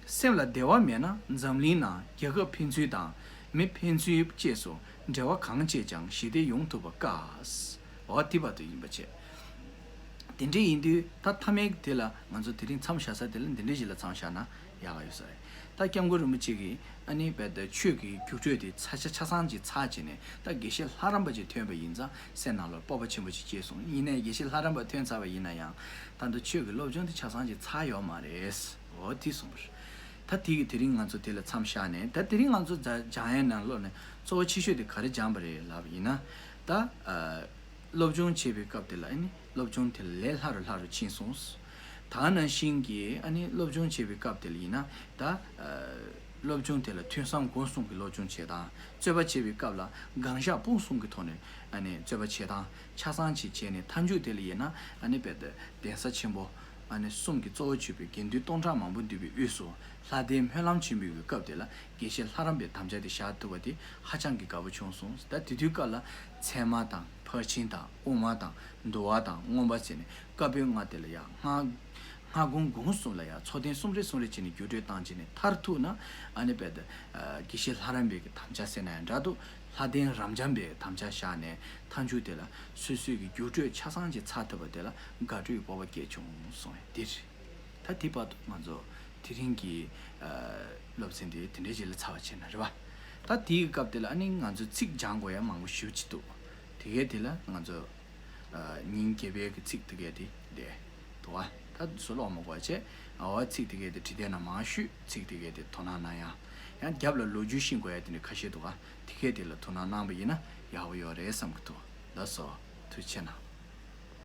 སེམས་ལ་བདེ་བ་མེད་ན་འཛམ་གླིང་ནང་རྒྱལ་ཁབ་ཕན་ཚུན་དང་མི་ཕན་ཚུན་བཅས་སུ་འབྲེལ་བ་གང་བྱས་ཀྱང་ཞི་བདེ་ཡོང་ཐུབ་པ་དཀའ། འོ་དེ་བར་དུ་ཡིན་པ་བྱས། དེ་འདྲ་ཡིན་དུས་ད་མཐའ་མའི་དེ་ལ་ང་ཚོ་དེ་རིང་མཚམས་བཞག་ས་དེ་ལ་འདི་འདྲ་ཞིག་ལ་མཚམས་བཞག་ན་ཡག་ག་ཡོད་ས་རེད། ད་སྐྱབས་མགོན་རིན་པོ་ཆེ་གིས་ཨ་ནི་བས་ད་ཆོས་ཀྱི་རྒྱུགས་སྤྲོད་དེ་ཚ་ཆ་ཆ་ཚང་ཅིག་ཚར་བྱས་ནས་ད་དགེ་བཤེས་ལྷ་རམས་པ་ཅིག་ཐོན་པ་ཡིན་ཙང་སེམས་ནང་ལ་སྤོབས་པ་ཆེན་པོ་ཅིག་སྐྱེས་སོང་། ཡིན་ནའི་དགེ་བཤེས་ལྷ་རམས་པ་ཐོན་ཚར་བ་ཡིན་ན་ཡང་ད་ལྟ་ཆོས་ཀྱི་སློབ་སྦྱོང་དེ་ཆ་ཚང་ཅིག་ཚར་ཡོད་མ་རེད། འོ་དེ་གསུངས་པ་རེད། ད་དེ་གི་དེ་རིང་ང་ཚོ་དེ་ལ་མཚམས་བཞག་ནས་ད་དེ་རིང་ང་ཚོ་སྦྱང་ཡས་ནང་ལོགས་ནས་གཙོ་བོ་ཆེ་ཤོས་དེ་ག་རེ་སྦྱངས་པ་རེད་ལབ་ཡིན་ན། ད་ཨ། སློབ་སྦྱོང་བྱེད་པའི་སྐབས་དེ་ལ་ཨ་ནི་སློབ་སྦྱོང་དེ་ལས་སླ་རུ་སླ་རུ་ཕྱིན་སོང་། ད་ནང་བཞིན་གྱི་ཨ་ནི་སློབ་སྦྱོང་བྱེད་པའི་སྐབས་དེ་ལ་ཡིན་ན་ད་ཨ། སློབ་སྦྱོང་དེ་ལ་ཐོས་བསམ་སྒོམ་གསུམ་གྱི་སློབ་སྦྱོང་བྱེད་སྟངས། རྩོད་པ་བྱེད་པའི་སྐབས་ལ་དགག་བཞག་སྤང་གསུམ་གྱི་ཐོག་ནས་ཨ་ནི་རྩོད་པ་བྱེད་སྟངས་ཆ་ཚང་ཅིག་བྱས་ནས་མཐའ་མཇུག་དེ་ལ་ཡིན་ན་ཨ་ནི་དཔེ་གདན་ས་ཆེན་པོ་ཨ་ནི་གསུམ་གྱི་གཙོ་བོ་གྱུར་པའི་དགེ་འདུན་སྟོང་ཕྲག་མང་པོ་འདུས་པའི་དབུས་སུ་ལྷ་ལྡན་སྨོན་ལམ་ཆེན་པོའི་སྐབས་དེ་ལ་དགེ་བཤེས་ལྷ་རམས་པའི་དམ་བཅའ་དེ་བཞག་ཐུབ་པ་དེ་ཧ་ཅང་གི་དགའ་པོ་བྱུང་སོང་། ད་དེ་དུས་སྐབས་ལ་ཚད་མ་དང་ཕར་ཕྱིན་དང་དབུ་མ་དང་འདུལ་བ་དང་མངོན་པ་བྱས་ནས་བཀའ་པོད་ལྔ་དེ་ལ་ཡང་སྔ་སྔ་དགོང་དགོང་གསུམ་ལ་ཡང་ཚོགས་ཐེངས་གསུམ་རེ་གསུམ་རེ་བྱས་ནས་རྒྱུགས་སྤྲོད་བཏང་བྱས་ནས་མཐར་ཐུག་ན་ཨ་ནི་དཔེ་དེ་དགེ་བཤེས་ལྷ་རམས་པའི་གི་དམ་བཅའ་ཟེར་ན་ཡང་འདྲ་འདུག་ལྷ་ལྡན་རབ་འབྱམས་པའི་དམ་བཅའ་བཞག་ནས་མཐའ་མཇུག་དེ་ལ་སོ་སོའི་གི་རྒྱུགས་སྤྲོད་ཆ་ཚང་ཅིག་ཚར་ཐུབ་པ་དེ་ལ་དགའ་སྤྲོའི་སྤོབས་པ་སྐྱེས་བྱུང་སོང་བས་དེ་རེད། ད་དེ་བར་དུ་ང་ཚོ་དེ་རིང་གི་ཨ། སློབ་ཚན་དེ་དེ་འདྲའི་ཞིག་ལ་ཚར་བ་བྱས་ན་རེད་བ། ད་དེའི་སྐབས་དེ་ལ་ཨ་ནི་ང་ཚོ་ཚིག་སྦྱང་དགོས་ཡ་མང་པོ་ཞེ་པོ་ཅིག་འདུག་དེ་གའི་དེ་ལ་ང་ཚོ་ཨ། ཉིན་རྒྱབ་པའི་གི་ཚིག་དེ་གའི་དེ་འདྲ་འདུག་བ། ད་དེ་ཚོ་ཀློག་མ་དགོས་བྱས། ཨ་བ་ཚིག་དེ་གའི་དེ་བྲིས་དེ་ན་མང་ཤོས་ཚིག་དེ་གའི་དེ་དོ་སྣང་གནང་ཡ། ཡང་རྒྱབ་ལ་ལོ་རྒྱུས་ཤེས་དགོས་ཡ་དེ་འདྲ་ཁ་ཤས་འདུག་བ། དེ་གའི་དེ་ལ་དོ་སྣང་གནང་པ་ཡིན་ན་ཡག་པོ་ཡོད་རེད་བསམ་གི་འདུག་ལགས་སོ། ཐུགས་རྗེ་ཆེ་གནང་།